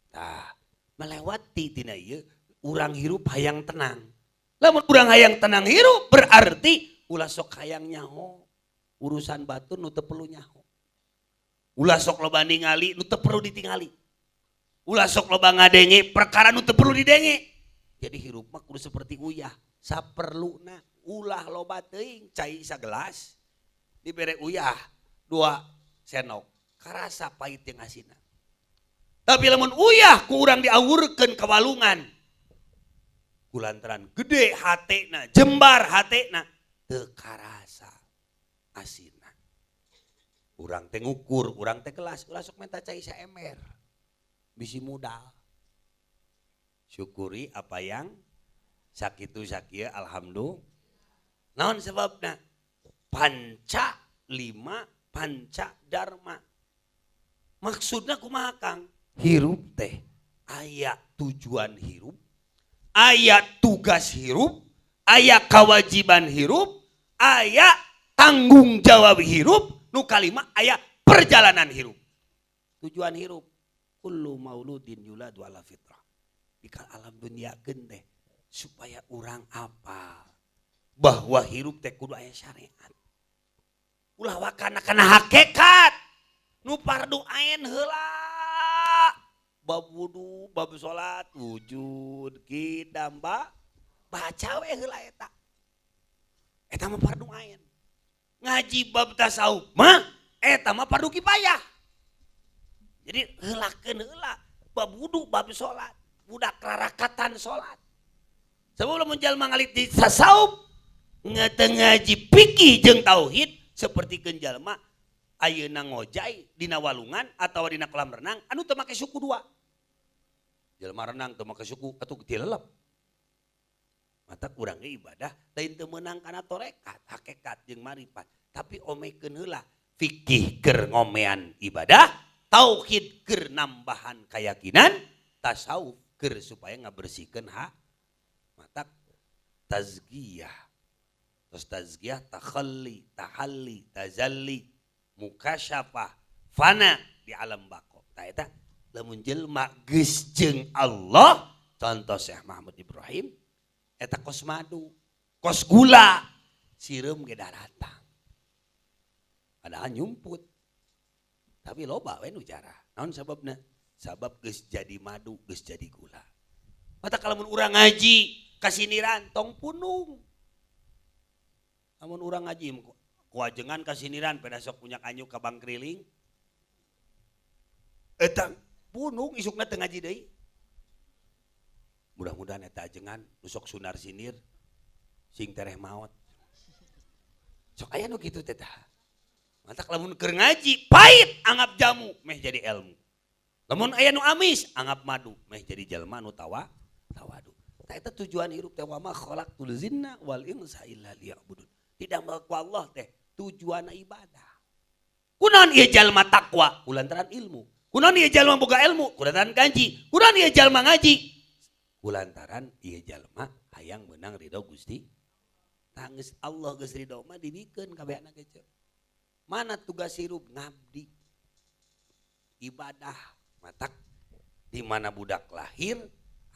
Tah, melewati tina ieu urang hirup hayang tenang. Lamun urang hayang tenang hirup berarti ulah sok hayang nyaho urusan batur nu teu perlu nyaho. Ulah sok loba ningali nu teu perlu ditingali. Ulah sok loba ngadenge perkara nu teu perlu didenge. Jadi hirup mah kudu seperti uyah, saperluna ulah loba teuing cai sagelas dibere uyah 2 sendok karasa pahit jeung asinna. Tapi lamun uyah ku urang diawurkeun ka walungan kulantaran gede hatena, jembar hatena teu karasa asinna. Urang teh ngukur, urang teh gelas, ulah sok menta cai saember. Bisi modal. Syukuri apa yang sakitu sakieu alhamdulillah. Naon sebabna? Panca 5 panca dharma. Maksudna kumaha Kang? Hirup teh aya tujuan hirup, aya tugas hirup, aya kewajiban hirup, aya tanggung jawab hirup, nu kalima aya perjalanan hirup. Tujuan hirup kullu mauludin yuladu ala fitrah. Dikal alam dunia teh supaya urang apal bahwa hirup teh kudu aya syariat. Ulah wakana kana hakikat nu fardu ain heula. Bab wudu, bab salat, wujud, kidam, baca we heula eta. Eta mah fardu ain. Ngaji bab tasawuf mah eta mah fardu kifayah. Jadi heulakeun heula. Bab wudu, bab salat, budak rarakatan salat. Sebab lamun jalma ngalit di tasawuf teu ngaji fikih jeung tauhid sapertikeun jalma ayeuna ngojay dina walungan atawa dina kolam renang anu teu make suku dua. Jelema renang teu make suku atuh tilelep. Mata kurang ge ibadah lain teu meunang kana tarekat, hakikat jeung marifat, tapi omekeun heula fikih keur ngomean ibadah, tauhid keur nambahan keyakinan, tasawuf keur supaya ngabersihkeun hak. Mata tazkiyah. Terus tazkiyah takhalli, tahalli, tazalli, mukasyafah, fana di alam bako. Tah eta lamun jelema geus jeung Allah, contoh Syekh Mahmud Ibrahim, eta kos madu, kos gula, sireum ge daratang. Padahal nyumput. Tapi loba we nu jarah. Naon sababna? Sabab geus jadi madu, geus jadi gula. Mata kalau mun urang ngaji kasiniran tong punung. Lamun urang ngaji kuajengan kasiniran pada sok punya kanyu ka bangkriling. Eta punung isukna teu ngaji deui. Mudah-mudahan eta ajengan nu sok sunar sinir sing tereh maot. Sok aya nu kitu teh tah. Matak lamun keur ngaji pahit anggap jamu meh jadi ilmu. Lamun aya nu amis anggap madu meh jadi jelema nu tawadu. Tah eta tujuan hirup teh wa ma khalaqtul jinna wal insa illa liya'budun. Tidak ku Allah teh tujuan ibadah. Kunaon ieu jalma takwa? Kulantaran ilmu. Kunaon ieu jalma boga ilmu? Kulantaran ngaji. Kunaon ieu jalma ngaji? Kulantaran ieu jalma hayang meunang ridho Gusti. Tah geus Allah geus ridho mah dibikeun kabehana ge. Mana tugas hirup? Ngabdi. Ibadah. Matak di mana budak lahir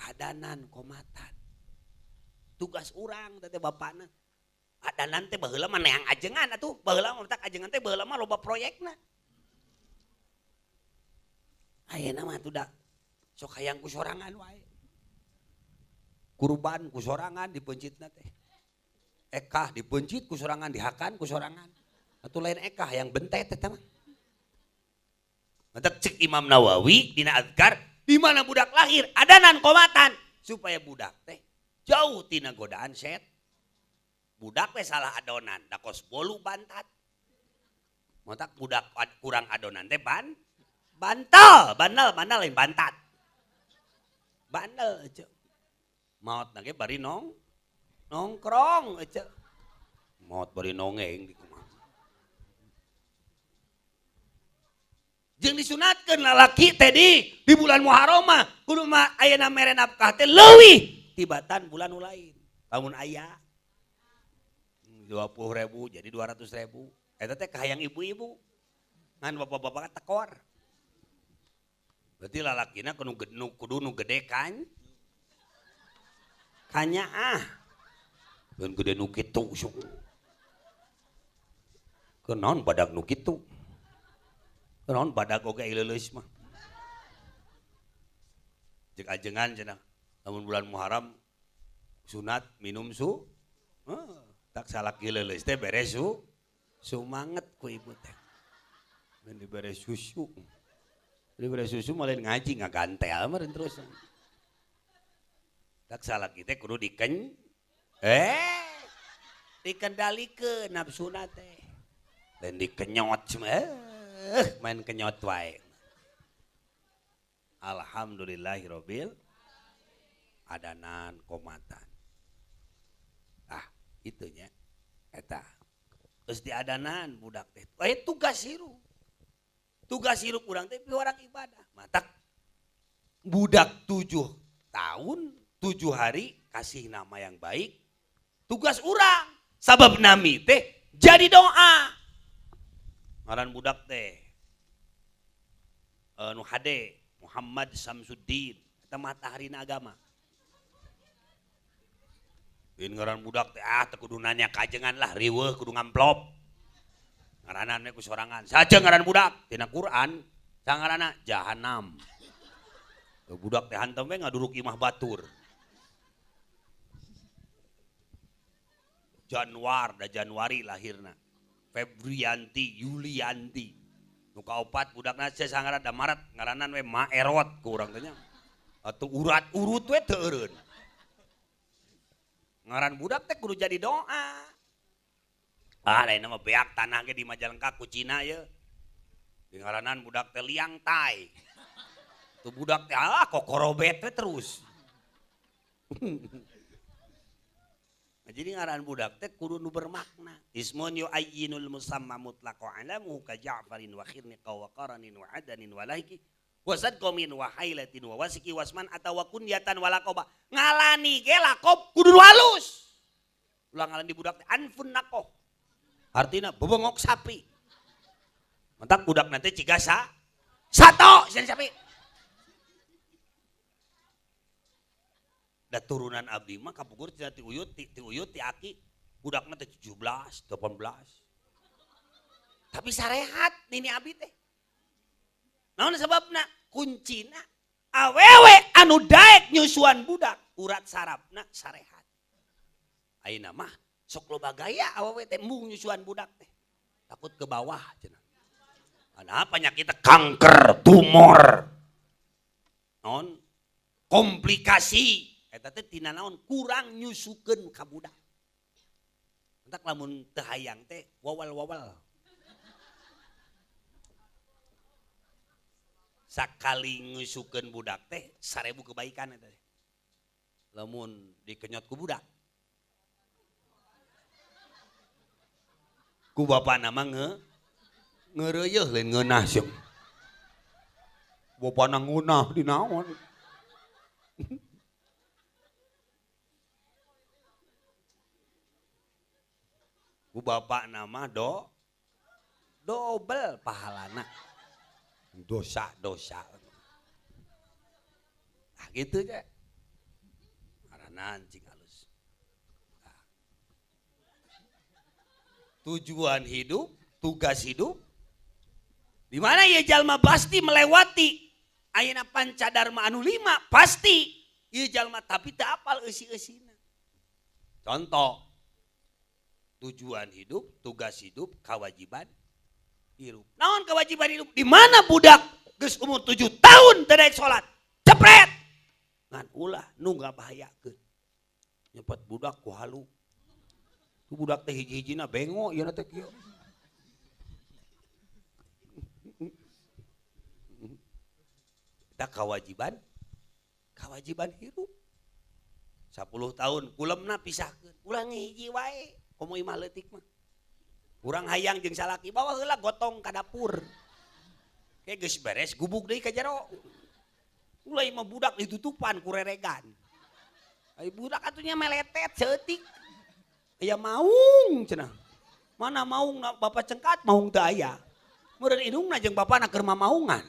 adanan komatan. Tugas urang teh bapakna. Adanan teh baheula mah neang ajengan atuh, baheula mah matak ajengan teh baheula mah loba proyekna. Ayeuna mah atuh da sok hayang ku sorangan wae. Kurban ku sorangan dipencitna teh. Ekah dipencit ku sorangan, dihakan ku sorangan. Atuh lain ekah yang bentet eta mah. Matak cek Imam Nawawi dina azkar di mana budak lahir adanan komatan supaya budak teh jauh tina godaan set. Budak teh salah adonan, da kos bolu bantat. Matak budak kurang adonan teh bantal, bandal, bandal lain bantat. Bandel ece. Maot na ge bari nongkrong ece. Maot bari nongeng di kumaha. Jeung disunatkeun lalaki teh di bulan Muharram mah kudu mah ayeuna mere nafkah teh leuwih tibatan bulan nu lain. Lamun aya 20.000 jadi 200.000. Eta teh kahayang ibu-ibu. Ngan bapak-bapak tekor. Berarti lalakina kudu nu gede kan? Kanya ah. Keun gede nu kitu sok. Kunaon badag nu kitu? Kunaon badag oge leuleus mah. Jeung ajengan cenah lamun bulan Muharram sunat minum su. Tak salaki leuleus teh beres su. Sumanget ku ibu teh. Mun dibere susu. Dibere susu mah lain ngaji ngagantel meureun terus. Tak salaki teh kudu dikendalikeun nafsuna teh. Lain dikenyot cuma main kenyot wae. Alhamdulillahirabbil adanan komatan. Ah, itunya eta. Geus diadanan budak teh. Tugas hirup. Tugas hirup urang teh piwarang ibadah. Matak budak 7 tahun, 7 hari kasih nama yang baik. Tugas urang. Sabab nami teh jadi doa. Ngaran budak teh nu hade Muhammad Samsuddin eta mataharina agama. In ngaran budak teh ah teu kudu nanya kajengan lah riweuh kudu ngamplop. Ngaranna ku sorangan. Saja ngaran budak tina Quran sangaranna jahanam. Budak teh hantem we ngaduruk imah batur. Januar da Januari lahirna. Febrianti Yulianti. Nu kaopat budakna teh sangaran damarat ngaranan we maerot ku urang teh nya. Atuh urat-urut we teu eureun. Ngaran budak teh kudu jadi doa. Ah, lain mah beak tanah ge di Majalengka ku Cina ye. Di ngaranan budak teh liang tai. Tuh budak teh ah kokorobet we terus. Nah, jadi ngaran budak teh kudu nu bermakna. Ismun yu'ayyinul musamma mutlaqa alamuhu ka Ja'farin wa khirniqa wa qaranin wa adanin wa lahiki wa sadqamin wa hailatin wa wasiki wasman atawa kunyatan wa laqaba. Ngalani ge laqab kudu nu halus. Ulah ngalani budak teh anfun naqoh. Artina bebengok sapi. Mentak budak nanti ciga sato sieun sapi. Da turunan abdi mah kapugur tina ti uyut ti uyut ti aki budakna teh 17, 18. Tapi sarehat nini abdi teh. Naon sebabna? Kuncina awewe anu daek nyusuan budak urat sarafna sarehat. Ayeuna mah sok loba gaya awewe teh embung nyusuan budak teh. Takut ke bawah cenah. Ana penyakit kanker, tumor. Naon? Komplikasi eta teh tina naon kurang nyusukeun ka budak. Entak lamun teu hayang teh wawal-wawal. Sakali nyusukeun budak teh 1000 kebaikan eta teh. Lamun dikenyot ku budak. Ku bapana mah ngeureuyeih lain ngeunah sieu. Bapana ngeunah di naon. Ku bapak nama dobel pahalana dosa-dosa. Ah gitu ya. Karena anjing halus. Nah. Tujuan hidup, tugas hidup. Di mana ya jalma pasti melewati ayeuna pancadarma anu 5 pasti ieu jalma tapi teu apal eusi-eusina. Contoh tujuan hidup, tugas hidup, kewajiban hidup. Naon kewajiban hidup? Di mana budak geus umur 7 tahun teu daek salat? Cepret. Ngan ulah nu ngabahayakeun. Nyepet budak ku halu. Tu budak teh hiji-hijina bengo ieu teh kieu. Eta kewajiban hidup. 10 tahun kulemna pisahkeun. Ulah ngehiji wae. Komo imah leutik mah. Urang hayang jeung salaki bawa heula gotong ka dapur. Ke geus beres gubuk deui ka jero. Ulah imah budak ditutupan ku reregan. Ai budak atunya meletet saeutik. Aya maung cenah. Mana maung bapak cengkat maung teu aya. Meureun indungna jeung bapana keur mamaungan.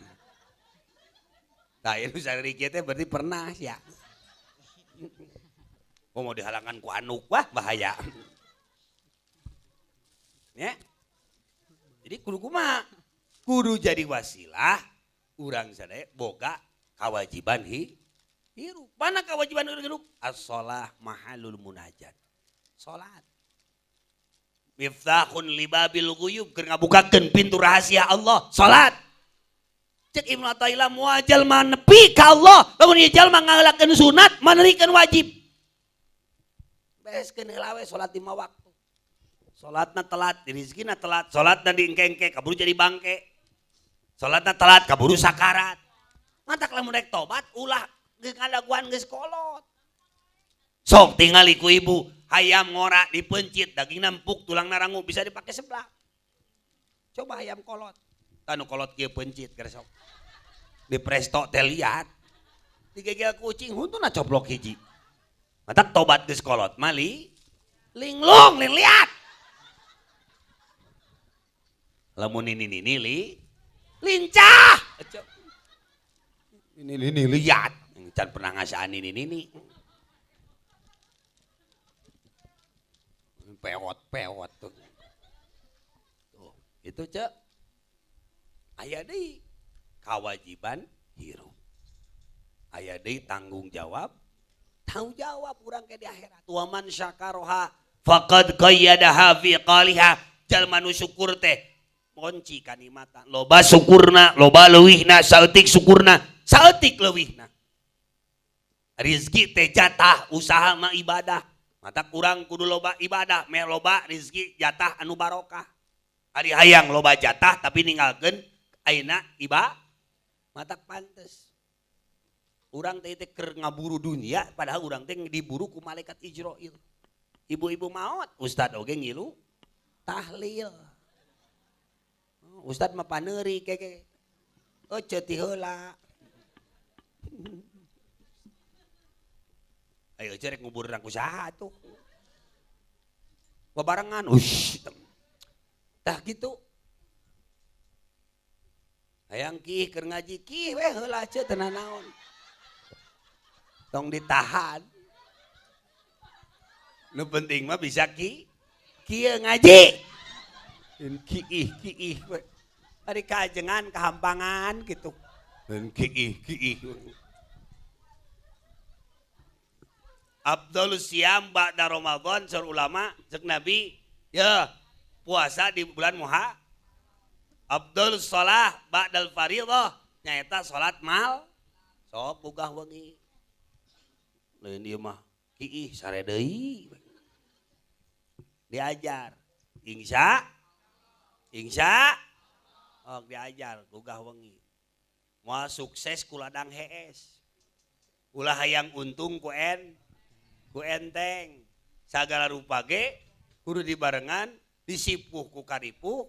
Tah ieu sariri kieu teh berarti pernah sia. Komo dihalangan ku anuk wah bahaya. Ya. Jadi kudu kumaha? Kudu jadi wasilah urang sadaya boga kewajiban hirup. Mana kewajiban hirup? As-shalah mahalul munajat. Salat. Miftahun libabil ghuyub keur ngabukakeun pintu rahasia Allah. Salat. Cek Ibnu Athaillah moal jalma nepi ka Allah, lamun ieu jalma ngahelakeun sunat, manerikeun wajib. Bereskeun heula we salat 5 waktu. Salatna telat, rizkina telat, salatna diengke-engke, kaburu jadi bangke. Salatna telat, kaburu sakarat. Matak lamun rek tobat ulah ngadaguan geus kolot. Sok tingali ku ibu, hayam ngora dipencit, dagingna empuk, tulangna rangu bisa dipake seblak. Coba hayam kolot. Tanu kolot kieu pencit keur sok. Di presto teh liat. Digegel kucing huntuna coplok hiji. Matak tobat geus kolot mah linglung lin liat. Lamun ini li lincah. Ini liat. Can pernah ngasaan ini. Pewot tuh. Tuh, itu cek. Aya deui kewajiban hirup. Aya deui tanggung jawab. Tanggung jawab urang ke di akhirat. Wa man syakaroha faqad qayyadaha fi qaliha. Jalma nu syukur teh Kunci kanikmatan. Loba syukurna, loba leuwihna, saeutik syukurna, saeutik leuwihna. Rizki teh jatah, usaha mah ibadah. Mata kurang kudu loba ibadah, meh loba rizki jatah anu barokah. Ari hayang loba jatah tapi ninggalkeun ayeuna iba matak pantes. Urang teh teh keur ngaburu dunia padahal urang teh diburu ku malaikat Ijroil. Ibu-ibu maot, ustad oge ngilu tahlil. Ustad mah paneuri keke. Oh ceuti heula. Ayo cerek ngubur ku saha tuh. Babarengan, ush. Tah gitu. Hayang kih keur ngaji kih weh heula ceu teu naon. Tong ditahan. Nu penting mah bisa ki kieu ngaji. Kiih kiih we. Ari kajengan kahampangan gitu. Kiih kiih. Abdul siam ba'da Ramadan sur ulama cek Nabi ya puasa di bulan Muha. Abdul shalah ba'dal fariidhah nyaeta salat mal sok bugah wengi. Lain ieu mah kiih sare deui. Diajar insya insya oh diajar gugah wengi. Moal sukses ku ladang hees. Ulah hayang untung ku en ku enteng. Sagala rupa ge kudu dibarengan disipuh ku karipuh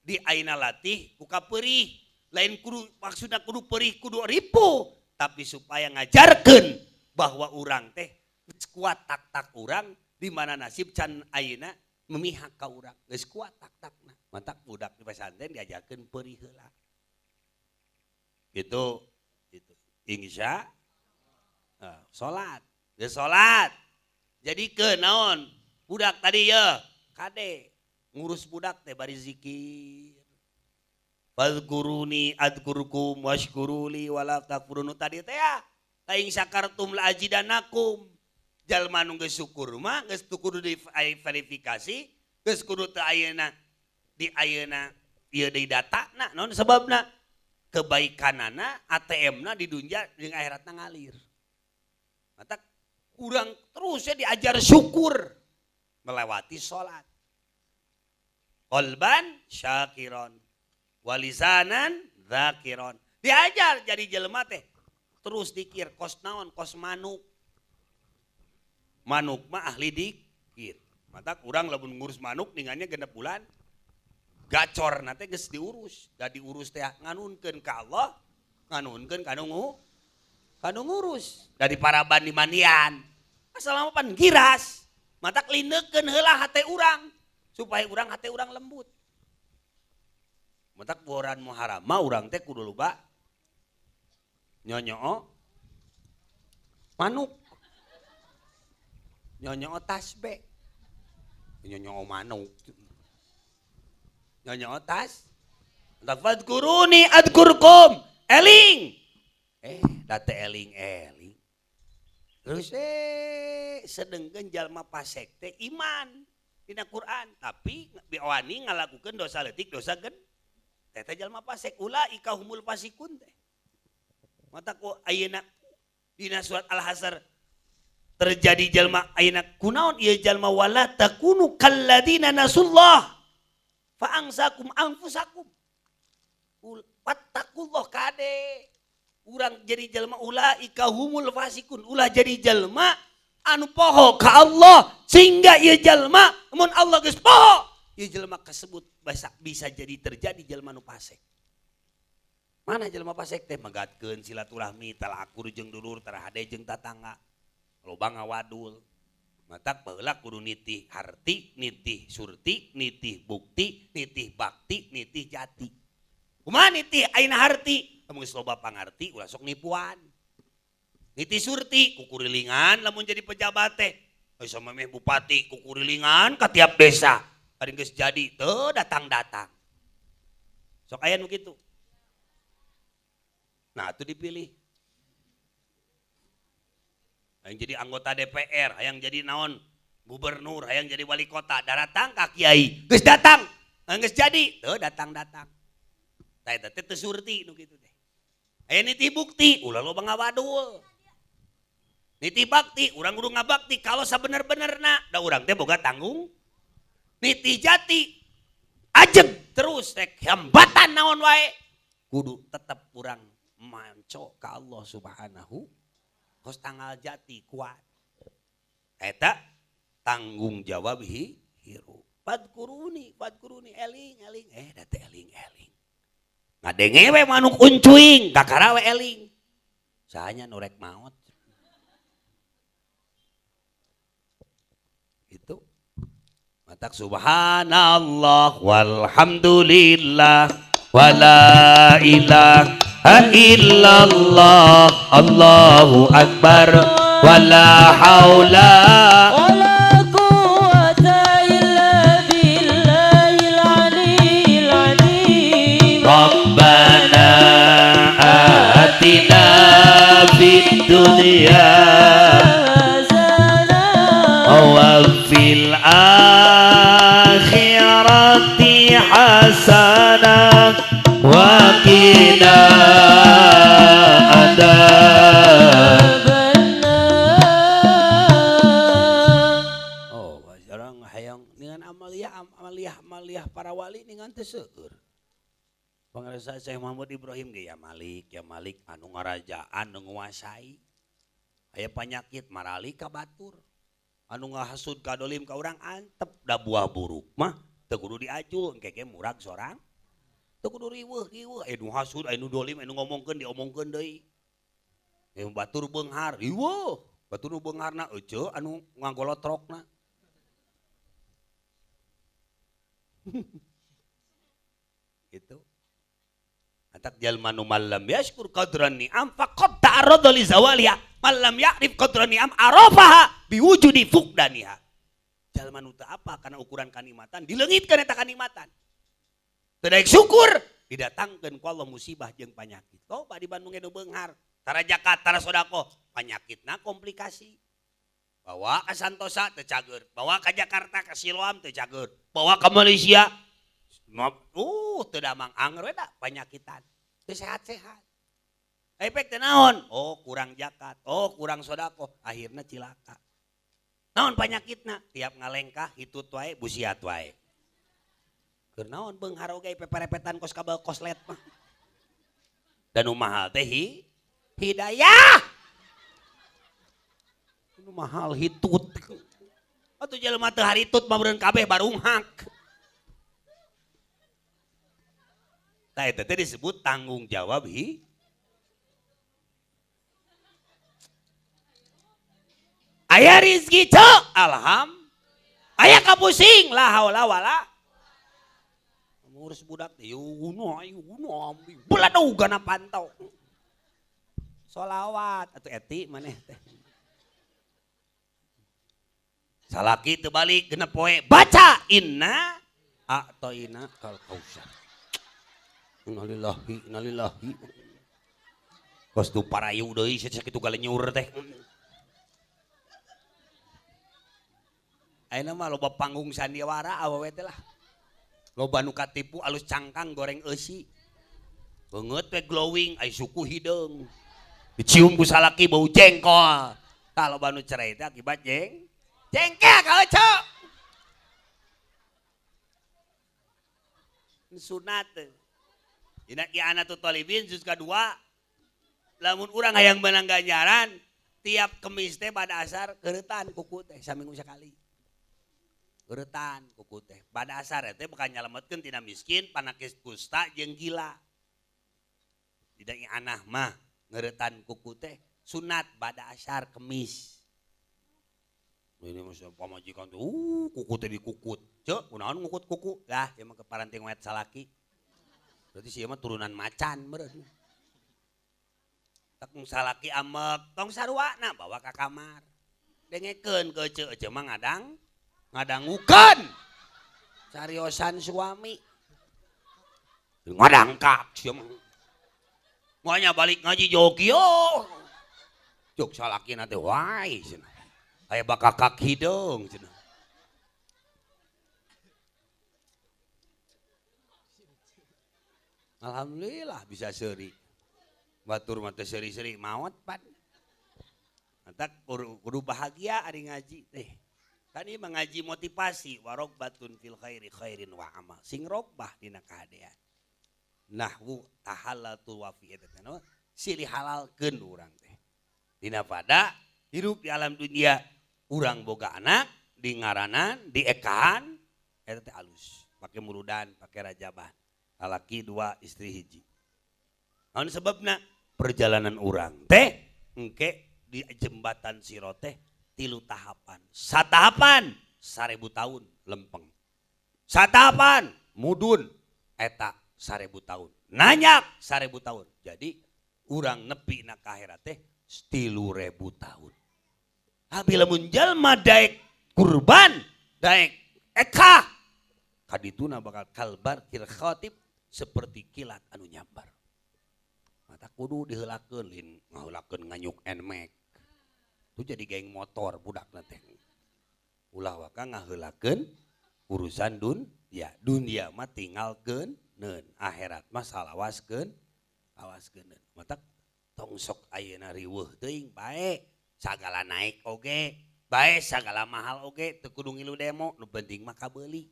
di aina latih ku kapeurih. Lain kudu maksudna kudu perih kudu ripuh tapi supaya ngajarkeun bahwa urang teh geus kuat tak-tak urang di mana nasib can ayeuna memihak ka urang geus kuat tak-takna. Matak budak di pesantren diajarkeun perih heula. Gitu gitu. Insya salat. Geus salat. Jadi ke naon budak tadi ya kade ngurus budak teh bari zikir. Fadhkuruni adkurkum washkuruli wala takfurun tadi teh ya. La in syakartum la azidanakum. Jalma nu geus syukur mah geus kudu diverifikasi, geus kudu teu ayeuna di ayeuna ieu deui datana naon sebabna kebaikanana ATM-na di dunia jeung akhiratna ngalir. Matak urang terus ya diajar syukur melewati salat. Qalban syakiron walisanan dzakiron. Diajar jadi jelema teh terus dikir kos naon kos manuk. Manuk mah ahli dikir. Matak urang lamun ngurus manuk ningannya genep bulan gacor nate geus diurus. Da diurus teh nganunkeun ka Allah, nganunkeun ka nu ngurus. Dari paraban di mandian. Asal mah pan giras. Matak lineukeun heula hate urang supaya urang hate urang lembut. Matak bulan Muharram mah urang teh kudu loba nyonyoo manuk. Nyonyoo tasbih. Nyonyoo manuk. Nyonyoo tas. Fadkuruni adkurkum. Eling. Date eling eling. Terus sedengkeun jalma pasek teh iman dina Quran, tapi wani ngalakukeun dosa leutik dosa gede. Teh teh jalma pasek ulaika humul fasikun teh. Mata ku ayeuna dina surat Al-Hasr terjadi jalma ayeuna kunaon ieu jalma wala takunu kalladina nasullah fa angsakum anfusakum. Wattaqullah kade. Urang jadi jalma ulaika humul fasikun, ulah jadi jalma anu poho ka Allah sehingga ieu jalma mun Allah geus poho ieu jalma kasebut bisa jadi terjadi jalma nu fasik. Mana jalma fasik teh megatkeun silaturahmi tara akur jeung dulur tara hade jeung tatangga. Loba ngawadul. Matak baheula kudu nitih harti, nitih surti, nitih bukti, nitih bakti, nitih jati. Kumaha nitih ayeuna harti? Lamun geus loba pangarti ulah sok nipuan. Nitih surti kukurilingan lamun jadi pejabat teh. Geus samemeh bupati kukurilingan ka tiap desa. Ari geus jadi teu datang-datang. Sok aya nu kitu. Nah, itu dipilih. Yang jadi anggota DPR, yang jadi naon gubernur, yang jadi wali kota, daratang ka kiai. Geus datang. Geus jadi teu datang-datang. Tah eta teh teu surti nu kitu teh. Aya nitih bukti ulah loba ngawadul. Nitih bakti urang kudu ngabakti kalau sabener-benerna da urang teh boga tanggung. Nitih jati ajeg terus rek hambatan naon wae kudu tetep urang manco ka Allah Subhanahu kos tanggal jati kuat. Eta tanggung jawab hirup. Fadkuruni fadkuruni eling eling da teh eling eling. Ngadenge we manuk uncuing kakara we eling. Sahanya nu rek maot. Itu. Matak subhanallah walhamdulillah wala ilaha illallah Allahu akbar wala haula wala quwwata illa billahil aliyil azim. Rabbana atina fid dunya hasanah wa fil akhirati hasanah wa qina adzabannar. Oh, orang hayang dengan amaliyah amaliyah amaliyah para wali dengan teu seueur. Pangarsa Syekh Muhammad Ibrahim ge ya Malik anu ngarajaan nu nguasai. Aya panyakit marali ka batur. Anu ngahasud ka dolim ka urang antep da buah buruk mah teu kudu diajul engke ge murag sorang. Teu kudu riweuh riweuh aya nu hasud aya nu dolim aya nu ngomongkeun diomongkeun deui. Aya batur beunghar riweuh batur nu beungharna euceu anu ngagolotrokna. Gitu. Antak jalma nu malam yashkur qadran ni'am faqad ta'arrada li zawaliha man lam ya'rif qadran ni'am arafaha biwujudi fuqdaniha. Jalma nu teu apa kana ukuran kanikmatan dileungitkeun eta kanikmatan. Teu daek syukur didatangkeun ku Allah musibah jeung panyakit. Loba di Bandung ge nu beunghar, tara zakat, tara sedekah, panyakitna komplikasi. Bawa ka Santosa teu cager, bawa ka Jakarta ka Siloam teu cager, bawa ka Malaysia teu damang anger we da panyakitan. Teu sehat-sehat. Efek teh naon? Oh, kurang zakat, oh kurang sedekah, akhirna cilaka. Naon panyakitna? Tiap ngalengkah hitut wae, busiat wae. Keur naon beunghar oge peperepetan kos kabel koslet mah. Dan nu mahal teh hidayah. Nu mahal hitut. Atuh jelema teu haritut mah beureun kabeh barunghak. Tah eta teh disebut tanggung jawab hi. Aya rizki ceu alham. Aya kapusing la haula wala. Ngurus budak teh yuno yuno beladug gana pantau. Solawat atuh eti maneh teh. Salaki teu balik genep poe baca inna a'taina kal kausar. Innalillahi innalillahi. Kos du parayu deui sakitu galenyur teh. Ayeuna mah loba panggung sandiwara awewe teh lah. Loba nu katipu alus cangkang goreng eusi. Beungeut we glowing ai suku hideung. Dicium ku salaki bau jengkol. Tah loba nu cerai teh akibat jengkel ka euceu. Sunat teh. Dina I'anatul Thalibin juz kadua lamun urang hayang meunang ganjaran tiap kemis teh pada asar keuretan kuku teh saminggu sakali. Keuretan kuku teh pada asar teh bukan nyalametkeun tina miskin, panakis kusta jeung gila. Dina I'anah mah ngeuretan kuku teh sunat pada asar kemis. Ini mah pamajikan teh kuku teh dikukut. Ceu kunaon ngukut kuku? Lah ieu mah keparanting wet salaki. Berarti sih mah turunan macan meureun. Tak salaki amek tong saruana bawa ka kamar. Dengekeun ke eceu eceu mah ngadangukeun. Cariosan suami. Ngadangkak sia mah. Moalnya balik ngaji jogyo. Cuk salakina teh wae cenah. Aya bakakak hideung cenah. Alhamdulillah bisa seuri. Batur mah teu seuri-seuri maot pan. Matak kudu bahagia ari ngaji teh. Kan ieu mah ngaji motivasi warogbatun fil khairi khairin wa amal. Sing rogbah dina kahadean. Nahwu tahallatu wa fi eta teh silih halalkeun urang teh. Dina pada hirup di alam dunia urang boga anak di ngaranan, di ekahan eta teh alus. Pake muludan, pake rajaban. Lalaki 2, istri 1. Naon sebabna? Perjalanan urang teh engke di jembatan Sirot teh 3 tahapan. Satahapan 1000 tahun lempeng. Satahapan mudun eta 1000 tahun. Nanyak 1000 tahun. Jadi urang nepi na ka akhirat teh 3000 tahun. Abi lamun jalma daek kurban, daek eka kadituna bakal kalbar kil khatib seperti kilat anu nyambar. Mata kudu diheulakeun lin ngaheulakeun nganyuk Nmax. Itu jadi geng motor budakna teh. Ulah waka ngaheulakeun urusan dunia. Dunia mah tinggalkeun neun, akhirat mah salawaskeun awaskeun. Mata tong sok ayeuna riweuh teuing bae, sagala naik oge, bae sagala mahal oge, teu kudu ngilu demo, nu penting mah kabeuli.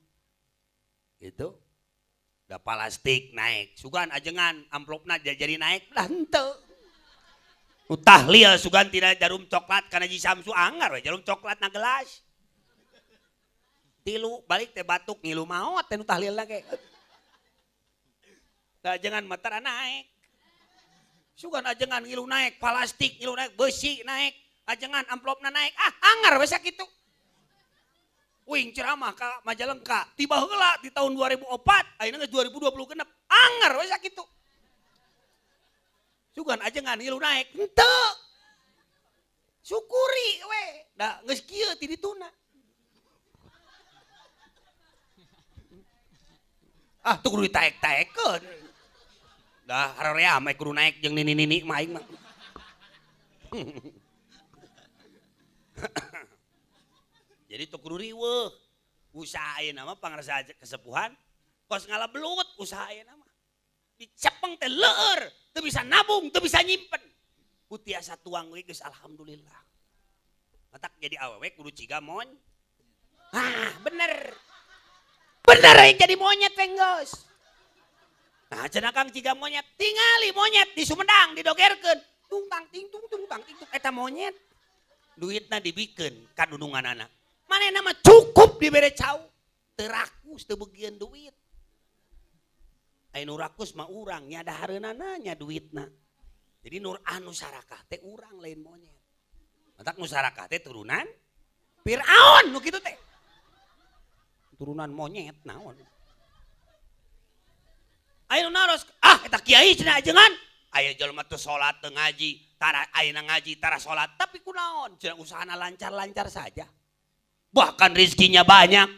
Gitu. Da plastik naik, sugan ajengan amplopna jadi naik lah henteu. Nu tahlil sugan tina jarum coklat kana Haji Samsu anggar we jarum coklat na gelas. 3 balik teh batuk ngilu maot teh nu tahlilna ge. Da ajengan mah tara naik. Sugan ajengan ngilu naik, plastik ngilu naik, besi naik, ajengan amplopna naik, ah anggar we sakitu. Wing ceramah ka Majalengka, tiba heula di tahun 2004, ayeuna geus 2020 genep, anggar we sakitu. Sugan ajengan ngilu naik, henteu. Syukuri we, da geus kieu ti dituna. Ah, tuh kudu ditaek-taekeun. Dah harorea mah kudu naik jeung nini-nini mah aing mah. Jadi tuh kudu riweuh. Usaha ayeuna mah pangarsa kesepuhan kos ngalabelut usaha ayeuna mah. Dicepeng teh leur, teu bisa nabung, teu bisa nyimpen. Ku tiasa tuang we geus alhamdulillah. Matak jadi awewe kudu ciga mon. Ah, bener. Bener yang jadi monyet we geus. Nah, cenah Kang ciga monyet, tingali monyet di Sumedang didogerkeun. Tung tang ting tung tung tang ting tung eta monyet. Duitna dibikeun ka dudunganana. Manehna mah cukup dibere cau, teu rakus teu beugieun duit. Aya nu rakus mah urang nya dahareunana nya duitna. Jadi nur anu sarakah teh urang lain monyet. Matak nu sarakah teh turunan Firaun nu kitu teh. Turunan monyet naon. Aya nu naros, ah eta kiai cenah ajengan. Aya jelema teu salat teu ngaji, tara ayeuna ngaji tara salat, tapi kunaon cenah usahana lancar-lancar saja. Bahkan rizkinya banyak.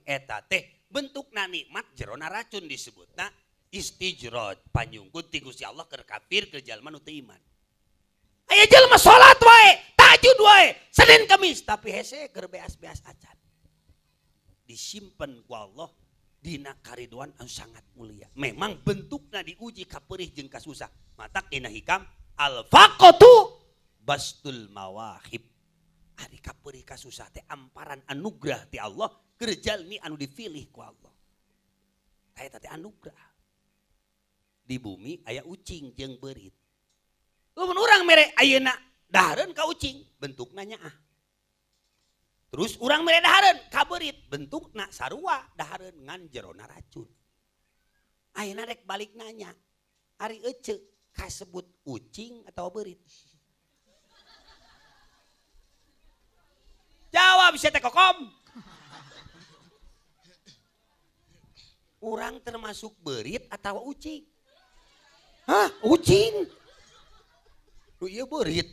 Eta teh bentukna nikmat jerona racun disebutna istijroj panyungkut ti Gusti Allah keur kafir keur jalma nu teu iman. Aya jelema salat wae, tahajud wae, Senin Kamis tapi hese keur beas-beas acan. Disimpen ku Allah dina kariduan anu sangat mulia. Memang bentukna diuji kaperih jeung kasusah. Matak dina hikam al-faqatu bastul mawahib. Ari kaperih kasusah teh amparan anugerah ti Allah keur jalmi anu dipilih ku Allah. Eta teh anugerah. Di bumi aya ucing jeung beurit. Lamun urang mere ayeuna dahareun ka ucing, bentukna nyaah. Terus urang mere dahareun ka beurit, bentukna sarua dahareun ngan jerona racun. Ayeuna rek balik nanya, ari ece kasebut ucing atau beurit? Jawab sia teh kokom. Urang termasuk beurit atau ucing? Hah, ucing? Lu ieu beurit.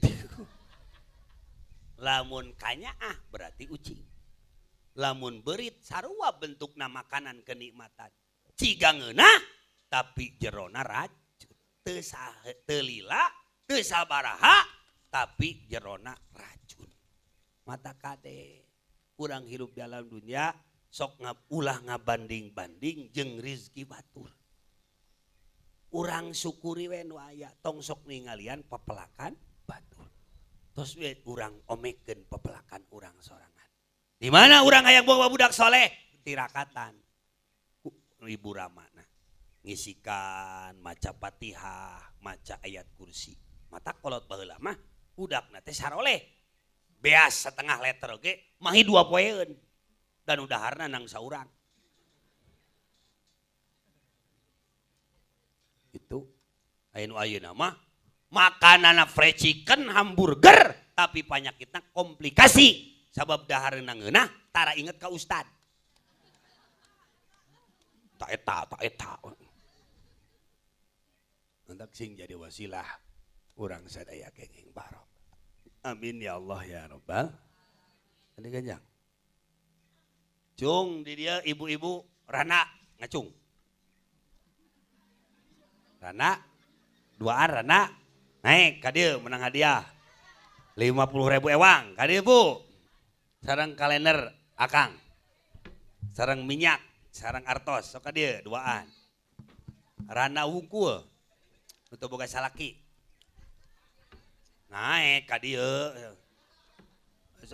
Lamun kanyaah berarti ucing. Lamun beurit sarua bentukna makanan kenikmatan. Ciga ngeunah tapi jerona racun. Teu teu lila, teu sabaraha tapi jerona racun. Mata kade kurang hirup dalam dunia sok ulah ngabanding-banding jeung rizki batur. Urang syukuri we nu aya, tong sok ningalian pepelakan batur. Tos we urang omekeun pepelakan urang sorangan. Di mana urang hayang bawa budak soleh? Tirakatan. Ku Ibu Ramana ngisikan maca Fatihah, maca ayat kursi. Mata kolot baheula mah budakna teh saroleh. Beas setengah liter oge mahi 2 poeun. Dan udaharna nang saurang. Itu aya nu ayeuna mah makanana fried chicken, hamburger, tapi panyakitna komplikasi sabab dahareuna ngeunah tara inget ka ustad. Tak eta, tak eta. Hendak sing jadi wasilah urang sadaya kenging barok. Amin ya Allah ya Rabbal. Ini ganjang. Cung di dia ibu-ibu rana ngacung. Rana 2 rana naik ka dieu menang hadiah 50.000 ewang ka dieu Bu. Sareng kalender akang. Sareng minyak, sareng artos sok ka dieu 2an. Rana wungkul. Untuk boga salaki. Naik ka dieu.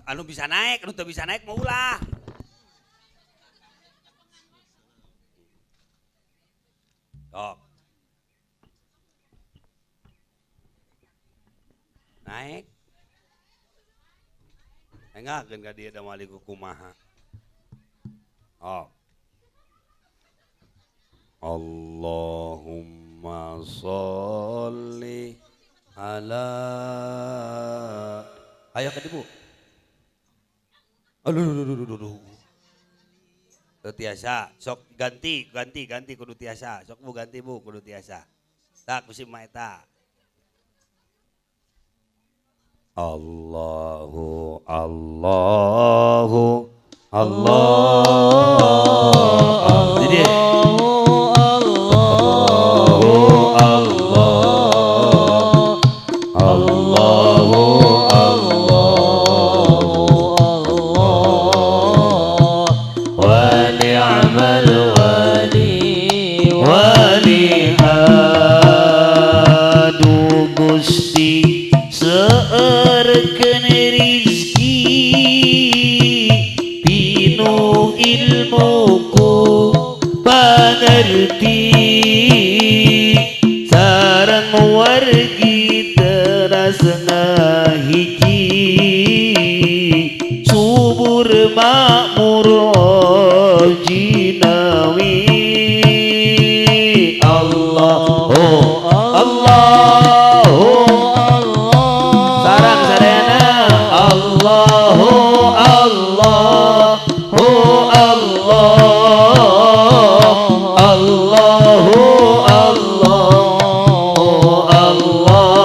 Anu bisa naik, anu teu bisa naik mau ulah. Sok. Naik. Engakeun ka dieu da moal kumaha. Oh. Allahumma sholli ala. Ayo ke ibu. Aduh, aduh, aduh, aduh. Teu tiasa, sok ganti, ganti, ganti kudu tiasa. Sok bu ganti bu kudu tiasa. Tak kusi mah eta. Allahu Allahu Allah. Jadi Allahu Allah Allahu Allah Allah wa ni'mal wali wali adu Gusti seueurkeun rizki pinuh ilmuku pangerti sareng wargi teras ngahiji subur makmur jinawi. Allah Allah sarang sadayana Allahu Allahu Allah Allahu Allah Allah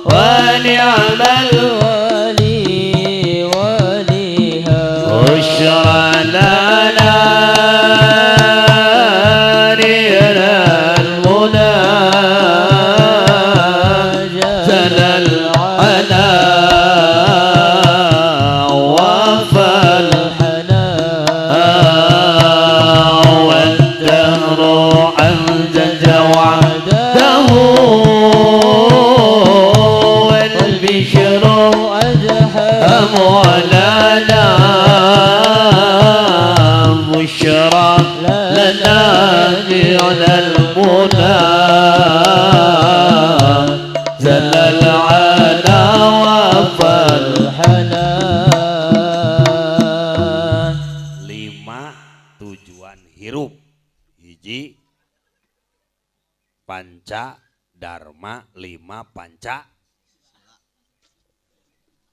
wa ni'mal wali waliha busyra lana niral muna zalal ala wa fal والدهر أنجز وعده والبشر مولانا بشرى لنا جعل المنى زل العنا وفى الحنان. 5 tujuan hirup. Hiji panca dharma, 5 panca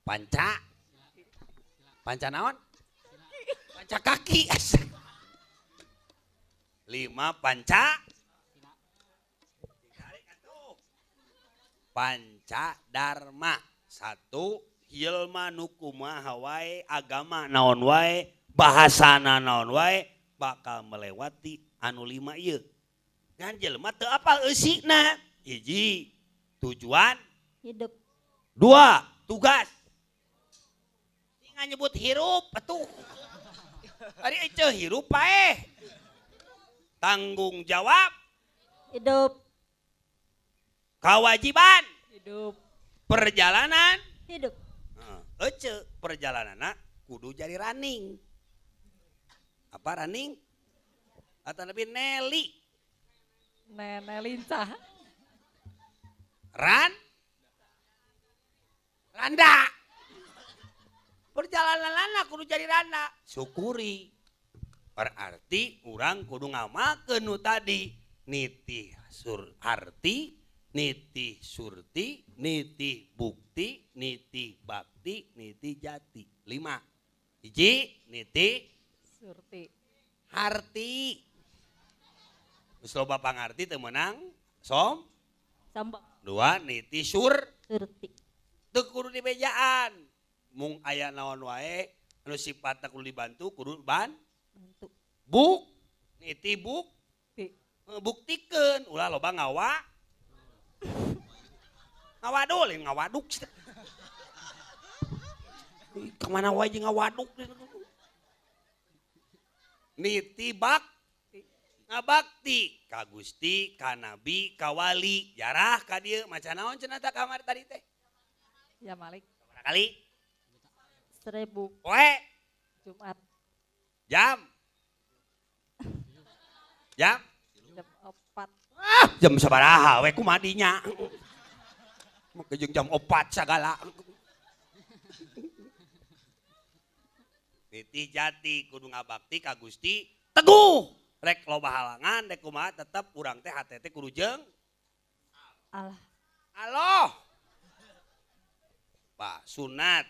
panca panca naon? Panca kaki. 5 panca panca dharma. 1 jelma nu kumaha wae, agama naon wae, bahasana naon wae, bakal melewati anu 5 ieu. Ngan jelema teu apal eusina. 1 tujuan hidup, 2 tugas. Tinggal nyebut hirup atuh. Ari eceu hirup paeh. Tanggung jawab. Hidup. Kewajiban. Hidup. Perjalanan. Hidup. Ece perjalanan kudu jadi running. Apa running? Atau lebih Nelly. Nenek lincah. Ran? Randa. Perjalanan anak kudu jadi randa. Syukuri. Berarti urang kudu ngamalkeun nu tadi. Nitih sur arti, nitih surti, nitih bukti, nitih bakti, nitih jati. 5. Hiji, nitih surti. Harti. Geus loba pangarti teu meunang som. Sombong. 2 nitih surti. Teu kudu dibejaan. Mung aya naon wae anu sifatna kudu dibantu kudu bantu. Buk nitih buk buktikeun ulah loba ngawa. Ngawadul lain ngawaduk. Kemana wae jeung ngawaduk. Nitih bak ngabakti ka Gusti, ka Nabi, ka wali. Jarah ka dieu maca naon cenah tah kamari tadi teh? Ya Malik. Sabaraha kali? 1000. Poe. Jumat. Jam. Jam? Jam 4. Ah, jam sabaraha we kumaha dinya. Make jeung jam 4 sagala. Nitih jati kudu ngabakti ka Gusti teguh. Rek loba halangan rek kumaha tetep urang teh hate teh kudu jeung Allah. Allah. Pak sunat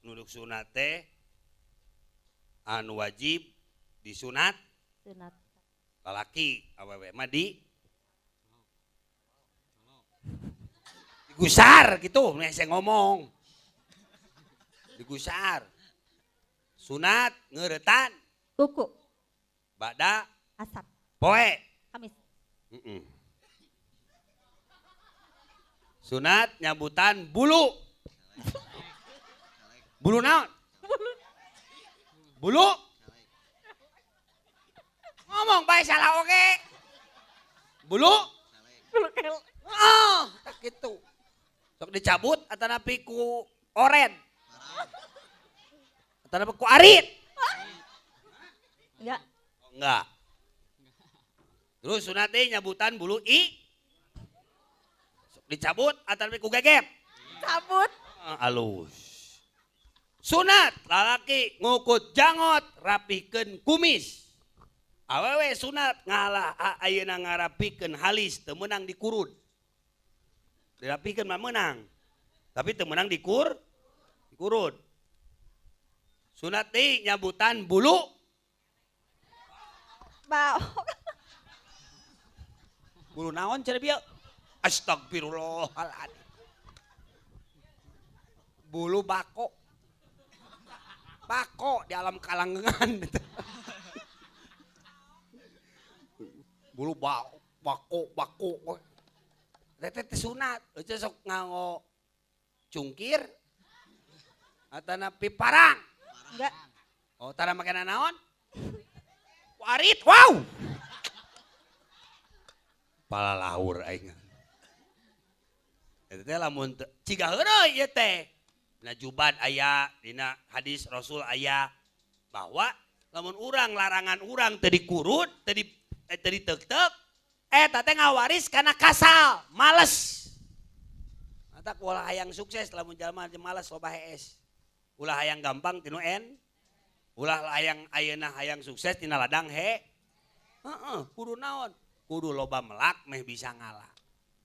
nuduk sunat teh anu wajib disunat sunat lalaki awewe mah di digusar gitu nih saya ngomong digusar sunat ngeuretan kuku bada asap poe Kamis. Sunat nyambutan bulu. Bulu naon? Bulu? Ngomong bae salah oge. Bulu? Bulu kel. Oh, tak gitu. Sok dicabut atanapi ku oren. Atanapi ku arit. Enggak. Oh, enggak. Terus sunat teh nyabutan bulu i. Sok dicabut atanapi ku gegep. Cabut. Alus. Sunat lalaki ngukut jangot rapikeun kumis. Awewe sunat ngalah ayeuna ngarapikeun halis teu meunang dikurud. Dirapikeun mah meunang. Tapi teu meunang dikurud. Sunat deui nyabutan bulu. Bau. Bulu naon cenah bieu? Astagfirullahaladzim. Bulu bako. Bako di alam kalanggengan. Bulu bako bako. Teh teh sunat, eueuh sok nganggo cungkir atanapi parang. Enggak. Oh, tara make naon? Warit, wow. Palalahur aing. Eta teh lamun ciga heureuy ieu teh. Dina jubat aya, dina hadis Rasul aya bahwa lamun urang larangan urang teu dikurut, teu diteuk-teuk, eta teh ngawaris kana kasal, males. Matak ulah hayang sukses lamun jalma males loba hees. Ulah hayang gampang tinu en. Ulah hayang ayeuna hayang sukses tina ladang he. Heeh, kudu naon? Kudu loba melak meh bisa ngalah.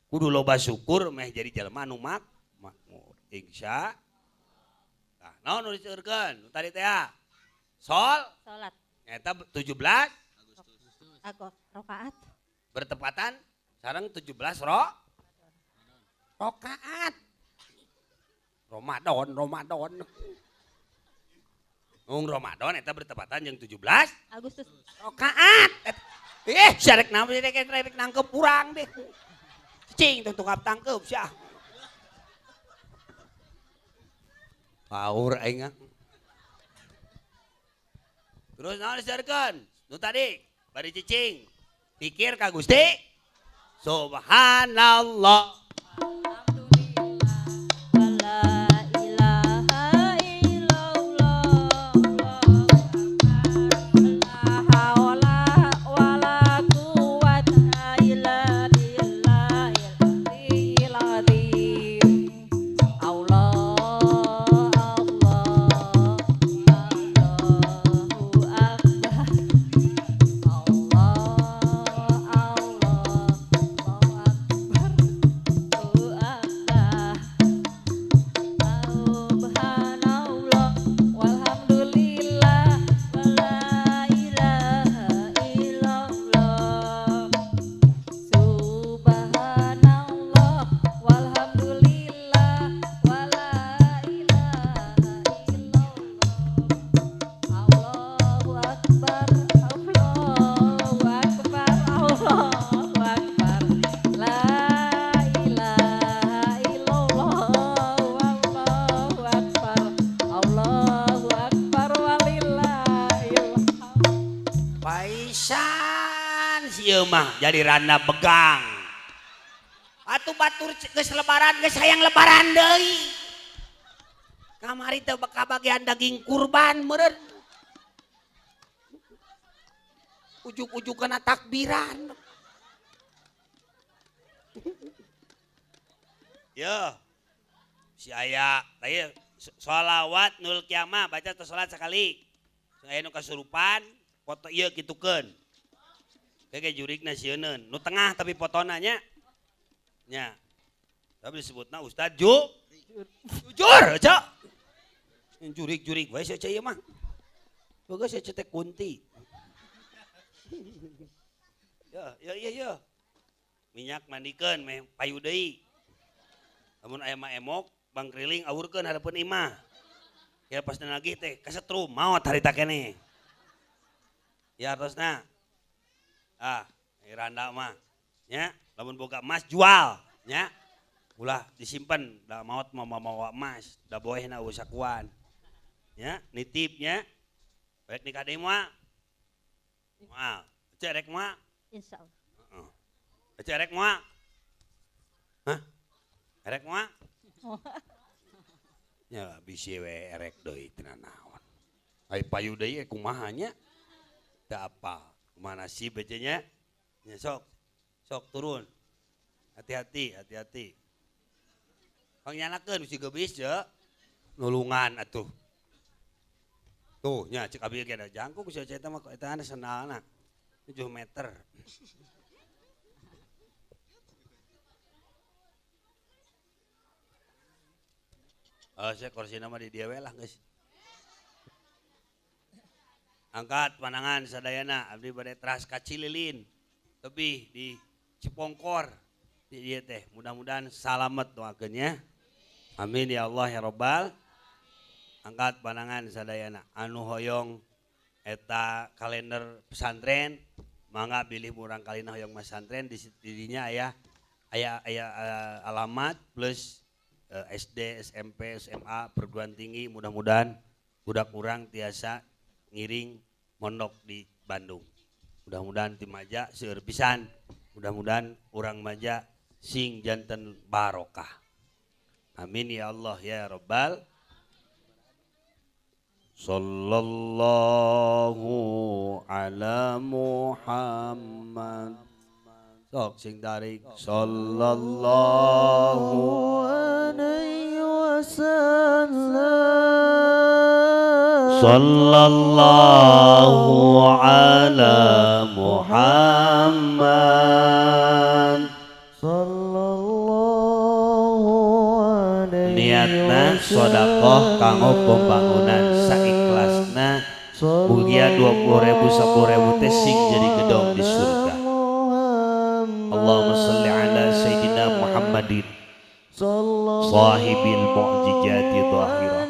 Kudu loba syukur meh jadi jelema anu makmur. Insya. Nah, naon nu diseurkeun? Nu tadi teh ya. Sol salat. Eta 17 Agustus. Rakaat. Bertepatan sareng 17 rakaat. Ramadan, Ramadan. Ung Ramadan eta bertepatan jeung 17 Agustus. Rakaat. Syarek naon rek nangkep urang deh. Cing tungtungap tangkep sia. Paur aing. Terus naon diseurkeun? Nu tadi bari cicing. Pikir ka Gusti. Subhanallah. Wala ilaha illallah. La haula wala quwata illa billahil aliyyil azim. Allah Allah Allahu akbar. Allah Allah Allahu akbar. Allahu akbar. Subhanallah walhamdulillah wala ilaha illallah. Subhanallah walhamdulillah wala ilaha illallah. Allahu akbar, Allahu akbar, Allahu akbar. La ilaha illallah, Allahu akbar, Allahu akbar walillahil hamd. Paisan si ieu mah jadi randa begang. Atuh batur geus lebaran geus hayang lebaran deui. Kamari teh kabagian daging kurban meureun. Ujug-ujug kana takbiran. Yo. Si aya tadi sholawat nul kiamah baca atau sholat sekali. Aya nu kasurupan foto ieu kitukeun. Kayak jurigna sieuneun. Nu tengah tapi fotona nya. Nya. Tapi disebutna Ustad jujur, Cok. Jurig-jurig wae sia ieu mah. Bagus sia teh kunti. Ya, ya, ya, ya. Minyak mandikeun meh payu deui. Lamun aya mah emok, bangkriling awurkeun hareupeun imah. Ya pas nagih teh kasetrum maot harita keneh. Ya artosna. Ah, randa mah. Nya, lamun boga emas jual, nya. Ulah disimpan, da maot mah mawa emas, da boehna eueuh sakuan. Nya, nitip nya. Rek nikah deui moal. Moal. Cek rek moal. Insyaallah. Heeh. Cek rek moal. Hah? Erek moal? Ya bisi we erek deui tina naon. Ai payu deui kumaha nya? Teu apal. Kumaha nasib ece nya? Nya sok. Sok turun. Hati-hati, hati-hati. Kang nyalakeun bisi geubis je. Nulungan atuh. Tuh nya cek abi ge da jangkung si eta mah eta sendalna 7 meter. Oh, saya kursi nama di dia we lah geus. Angkat pandangan sadayana abdi bade teras ka Cililin tebih di Cipongkor di dieu teh mudah-mudahan salamet doakeun nya. Amin ya Allah ya Rabbal. Angkat pandangan sadayana anu hoyong eta kalender pesantren mangga bilih murang kalina hoyong masantren di dinya aya aya aya alamat plus SD, SMP, SMA, perguruan tinggi, mudah-mudahan budak urang tiasa ngiring mondok di Bandung. Mudah-mudahan ti Maja seueur pisan, mudah-mudahan urang Maja sing janten barokah. Amin ya Allah ya Rabbal. Sallallahu ala Muhammad. Sok sing tarik sallallahu alaihi wasallam. Sallallahu ala Muhammad. Sallallahu alaihi Niatna sedekah kanggo pembangunan saikhlasna mugia 20.000 10.000 teh sing jadi gedong di surga. Allahumma shalli ala sayyidina Muhammadin sahibil mu'jizati zahirah.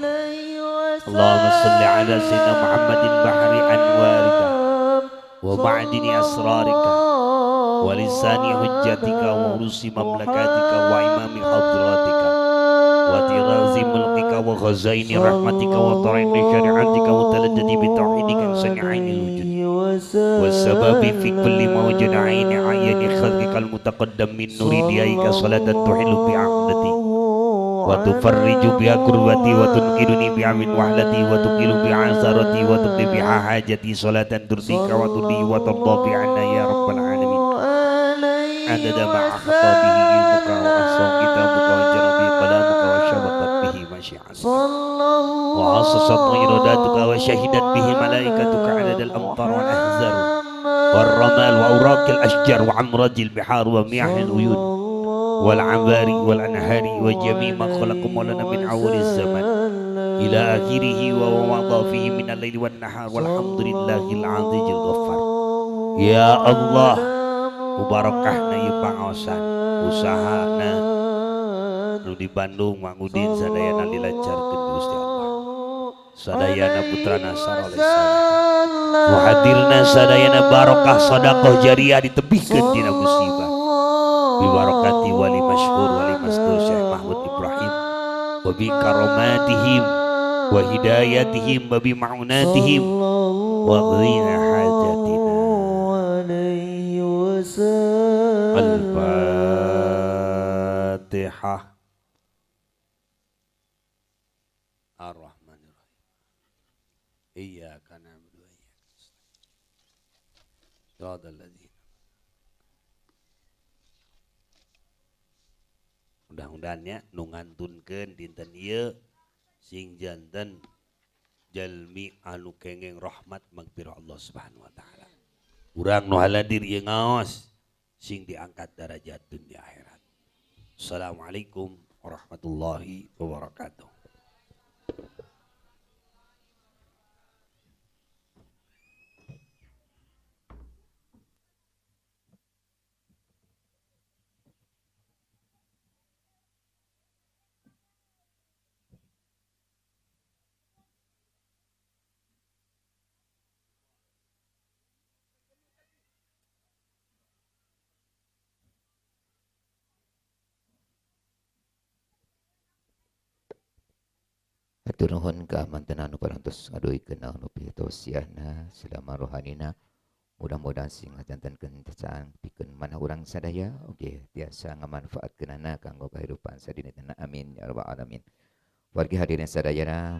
Allahumma shalli ala sayyidina Muhammadin bahri anwarika wa ma'dini asrarika wa lisani hujjatika wa urusi mamlakatika wa imami hadratika wa tirazi mulkika wa khazaini rahmatika wa tariqi syari'atika wa taladdadi bi tauhidika sami'ainil wujud. والسبب في كل موجود عين عين خلقك المتقدم من نور ديائك صلاة تحل بعقدتي وتفرج بها كربتي وتنقذني بها من وحلتي وتقيل بها عثرتي وتقضي بها حاجتي صلاة ترضيك وترضي وترضى بعنا يا رب العالمين عدد ما أحاط به علمك وأحصى كتابك وجرى به قلمك وشبكت به مشيعتك وعصصت إرادتك وشهدت به ملائكتك عدد الأمطار والأحزار والرمال وأوراق الأشجار وعمرج البحار ومياه العيون والعبار والأنهار وجميع ما خلق مولانا من أول الزمان إلى آخره وما فيه من الليل والنهار والحمد لله العزيز الغفار. Ya Allah, mubarakahna ieu pangaosan usahana nu di Bandung Mang Udin sadayana dilancarkeun Gusti Allah, sadayana putrana saroleh saleh, muhadirna sadayana barokah sedekah jariah ditebihkeun dina musibah bibarakati wali masyhur wali mastur Syekh Mahmud Ibrahim wa bi karomatihim wa hidayatihim wa bi ma'unatihim wa qina hajatina. Al-Fatihah. Ar-Rahmanir-Rahim. Iyyaka na'budu wa iyyaka nasta'in. Shiratal ladzina. Mudah-mudahan nu ngantunkeun dinten ieu sing janten jalmi anu kengeng rahmat magfirah Allah Subhanahu wa taala. Urang nu haladir ieu ngaos sing diangkat derajat dunia akhirat. Assalamualaikum warahmatullahi wabarakatuh. Hatur nuhun ka mantenan nu parantos ngaduikeun anu pitosiahna selama rohanina, mudah-mudahan sing ngajantenkeun cacaan pikeun manah urang sadaya oge tiasa ngamanfaatkeunana kanggo kahirupan sadintenna, amin ya rabbal alamin. Wargi hadirin sadayana.